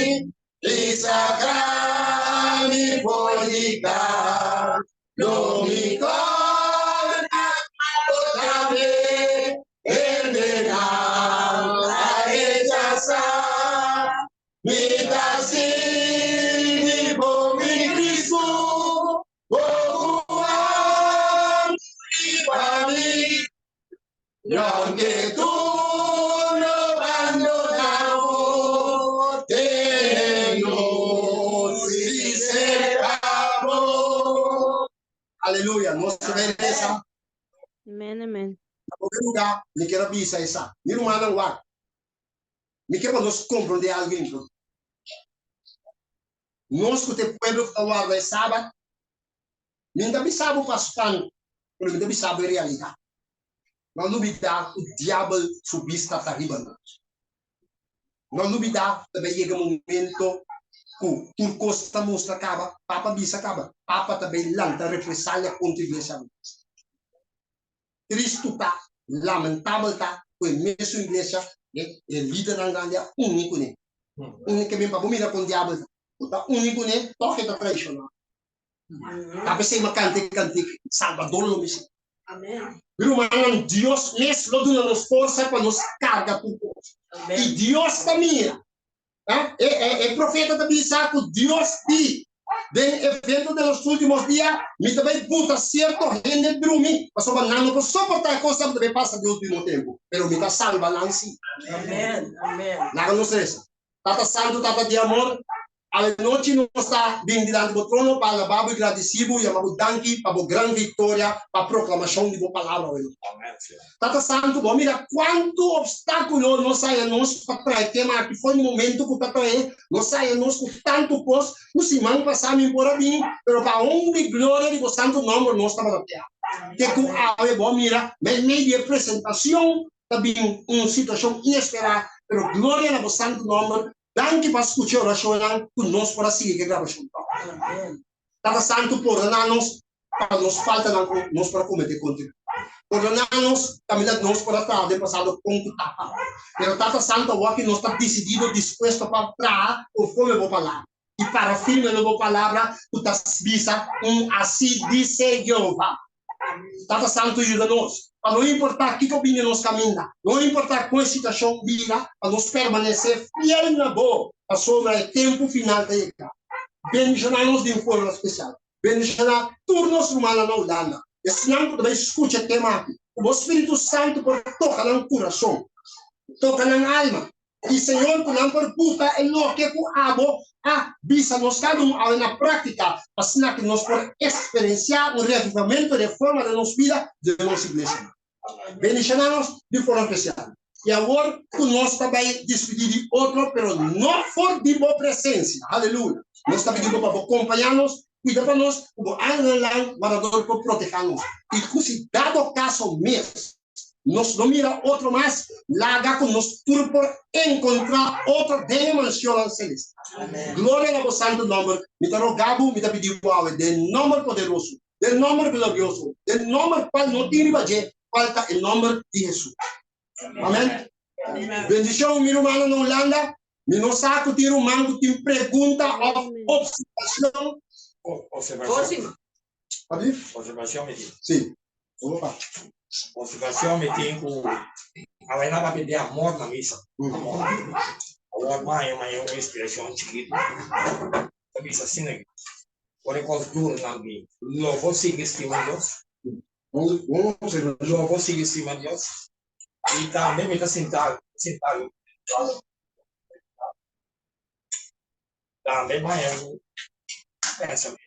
i saca mi for di ka, lo mi corda bo tambe, hendenan a rechasa. Mi ta sigui bo, mi Cristo, bo cu a muri pa mi. I aunke tur lo bandoná bo, tene nos si serka bo. Aleluya, nos ta bay resa. Amen, amen. Na prome lugar, mi kier a bisa esa. Mi rumannan wak, mi kier pa nos komprondé algu importante. Nos ku ta e pueblo ku ta warda e Sabat, Mi ta bisa bo pa spantu, pero mi ta bisa bo e realidat. No lubidá ku diabel su bista ta riba nos. No lubidá ta bai yega momento ku tur kos ta mustra kaba, Papa bisa kaba, Papa ta bai lanta represalia kontra Iglesia Adventista. Tristu ta, lamentabel ta ku e mesun iglesia, e lidernan grandi a uni kuné. Uni ke bin pa bo mira kon diabel ta. Bo ta uni kuné, tòg e ta traishoná. Ta p'esei mi a kanta e kantik, Salbador lo mi ser. Mi rumannan, Dios mes lo duna nos forsa pa nos karga tur kos. I Dios ta mira. E profeta ta bisa ku Dios di, Den evento den los últimos dia, mi ta bai buta sierto hende drumi, pasobra nan no por soportá e kosnan ku ta bai pasa den último tempu, pero mi ta salba nan sí. Laga nos resa. Tata Santu, Tata di amor, awe nochi nos ta bin dilanti bo trono pa alabá bo i gradisí bo i yama bo danki pa bo gran viktoria pa proklamashon di bo palabra awe nochi. Tata Santu, bo a mira kuantu opstákulo nos haña nos pa trae tema aki for di momentu ku ta trae, nos haña nos ku tantu kos ku siman pasá mi por a bin, pero pa honra i gloria di bo santu nòmber nos tabata te aki. Te ku awe bo a mira meimei di e presentashon ta bin un situashon inesperá, pero gloria na bo santu nòmber. Danki pa skucha e orashonnan ku nos por a sigui ku e grabashon tòg. Tata Santu, pordoná nos pa nos faltanan ku nos por a kometé kontra bo. Pordoná nos kaminda nos por a traha den pasado kon ku tapa. Pero Tata Santu, awor ki nos ta disidido, dispuesto pa traha konforme bo palabra i para firme na bo palabra ku ta bisa un Así dise Jehová. Tata Santu yuda nos pa no importá kiko bini nos kaminda, no importá kon e situashon bira, pa nos permanesé fiel na bo pasobra e tempu final ta yega. Bendishoná nos di un forma spesial. Bendishoná tur nos rumannan na Hulanda, esnan ku ta bai skucha e tema aki. Ku bo Spiritu Santu por toka nan kurason, toka nan alma, i Señor ku nan por buta e loke ku abo a bisa nos kada un awe na práktika, pa asina ku nos por eksperensiá un reavivamentu, reforma den nos bida, den nos iglesianan. Bendishoná nos di forma spesial. I awor ku nos ta bai dispidí di otro, pero no for di bo presensia. Aleluya! Nos ta pidi bo pa bo kompañá nos, kuida pa nos, ku bo angelnan lang wardador por protehá nos. I ku si dado kaso mes nos no mira otro mas, laga ku nos tur por enkontrá otro den e mansionnan selestial. Gloria na bo santu nòmber. Mi ta rogá bo, mi ta pidi bo awe den nòmber poderoso Den nomber glorioso, den nomber cual no tin riba dje, cual ta e nomber di Hesus. Amen. Bendicion mi rumannan na Hulanda. Mi no sa cu tin ruman cu tin pregunta of observacion. Observacion. Pabi? Observacion mi tin. Si. Opa. Observacion mi tin cu awe nan papia di amor na misa. Amor. Awor maña maña un inspiracion chikito. Ta bisa asina aki. Ora e kos duru nan bin, lo bo sigui stima Dios? Lo bo sigui stima Dios? I tambe mi ta sinta sinta tambe baña ku pensamentu.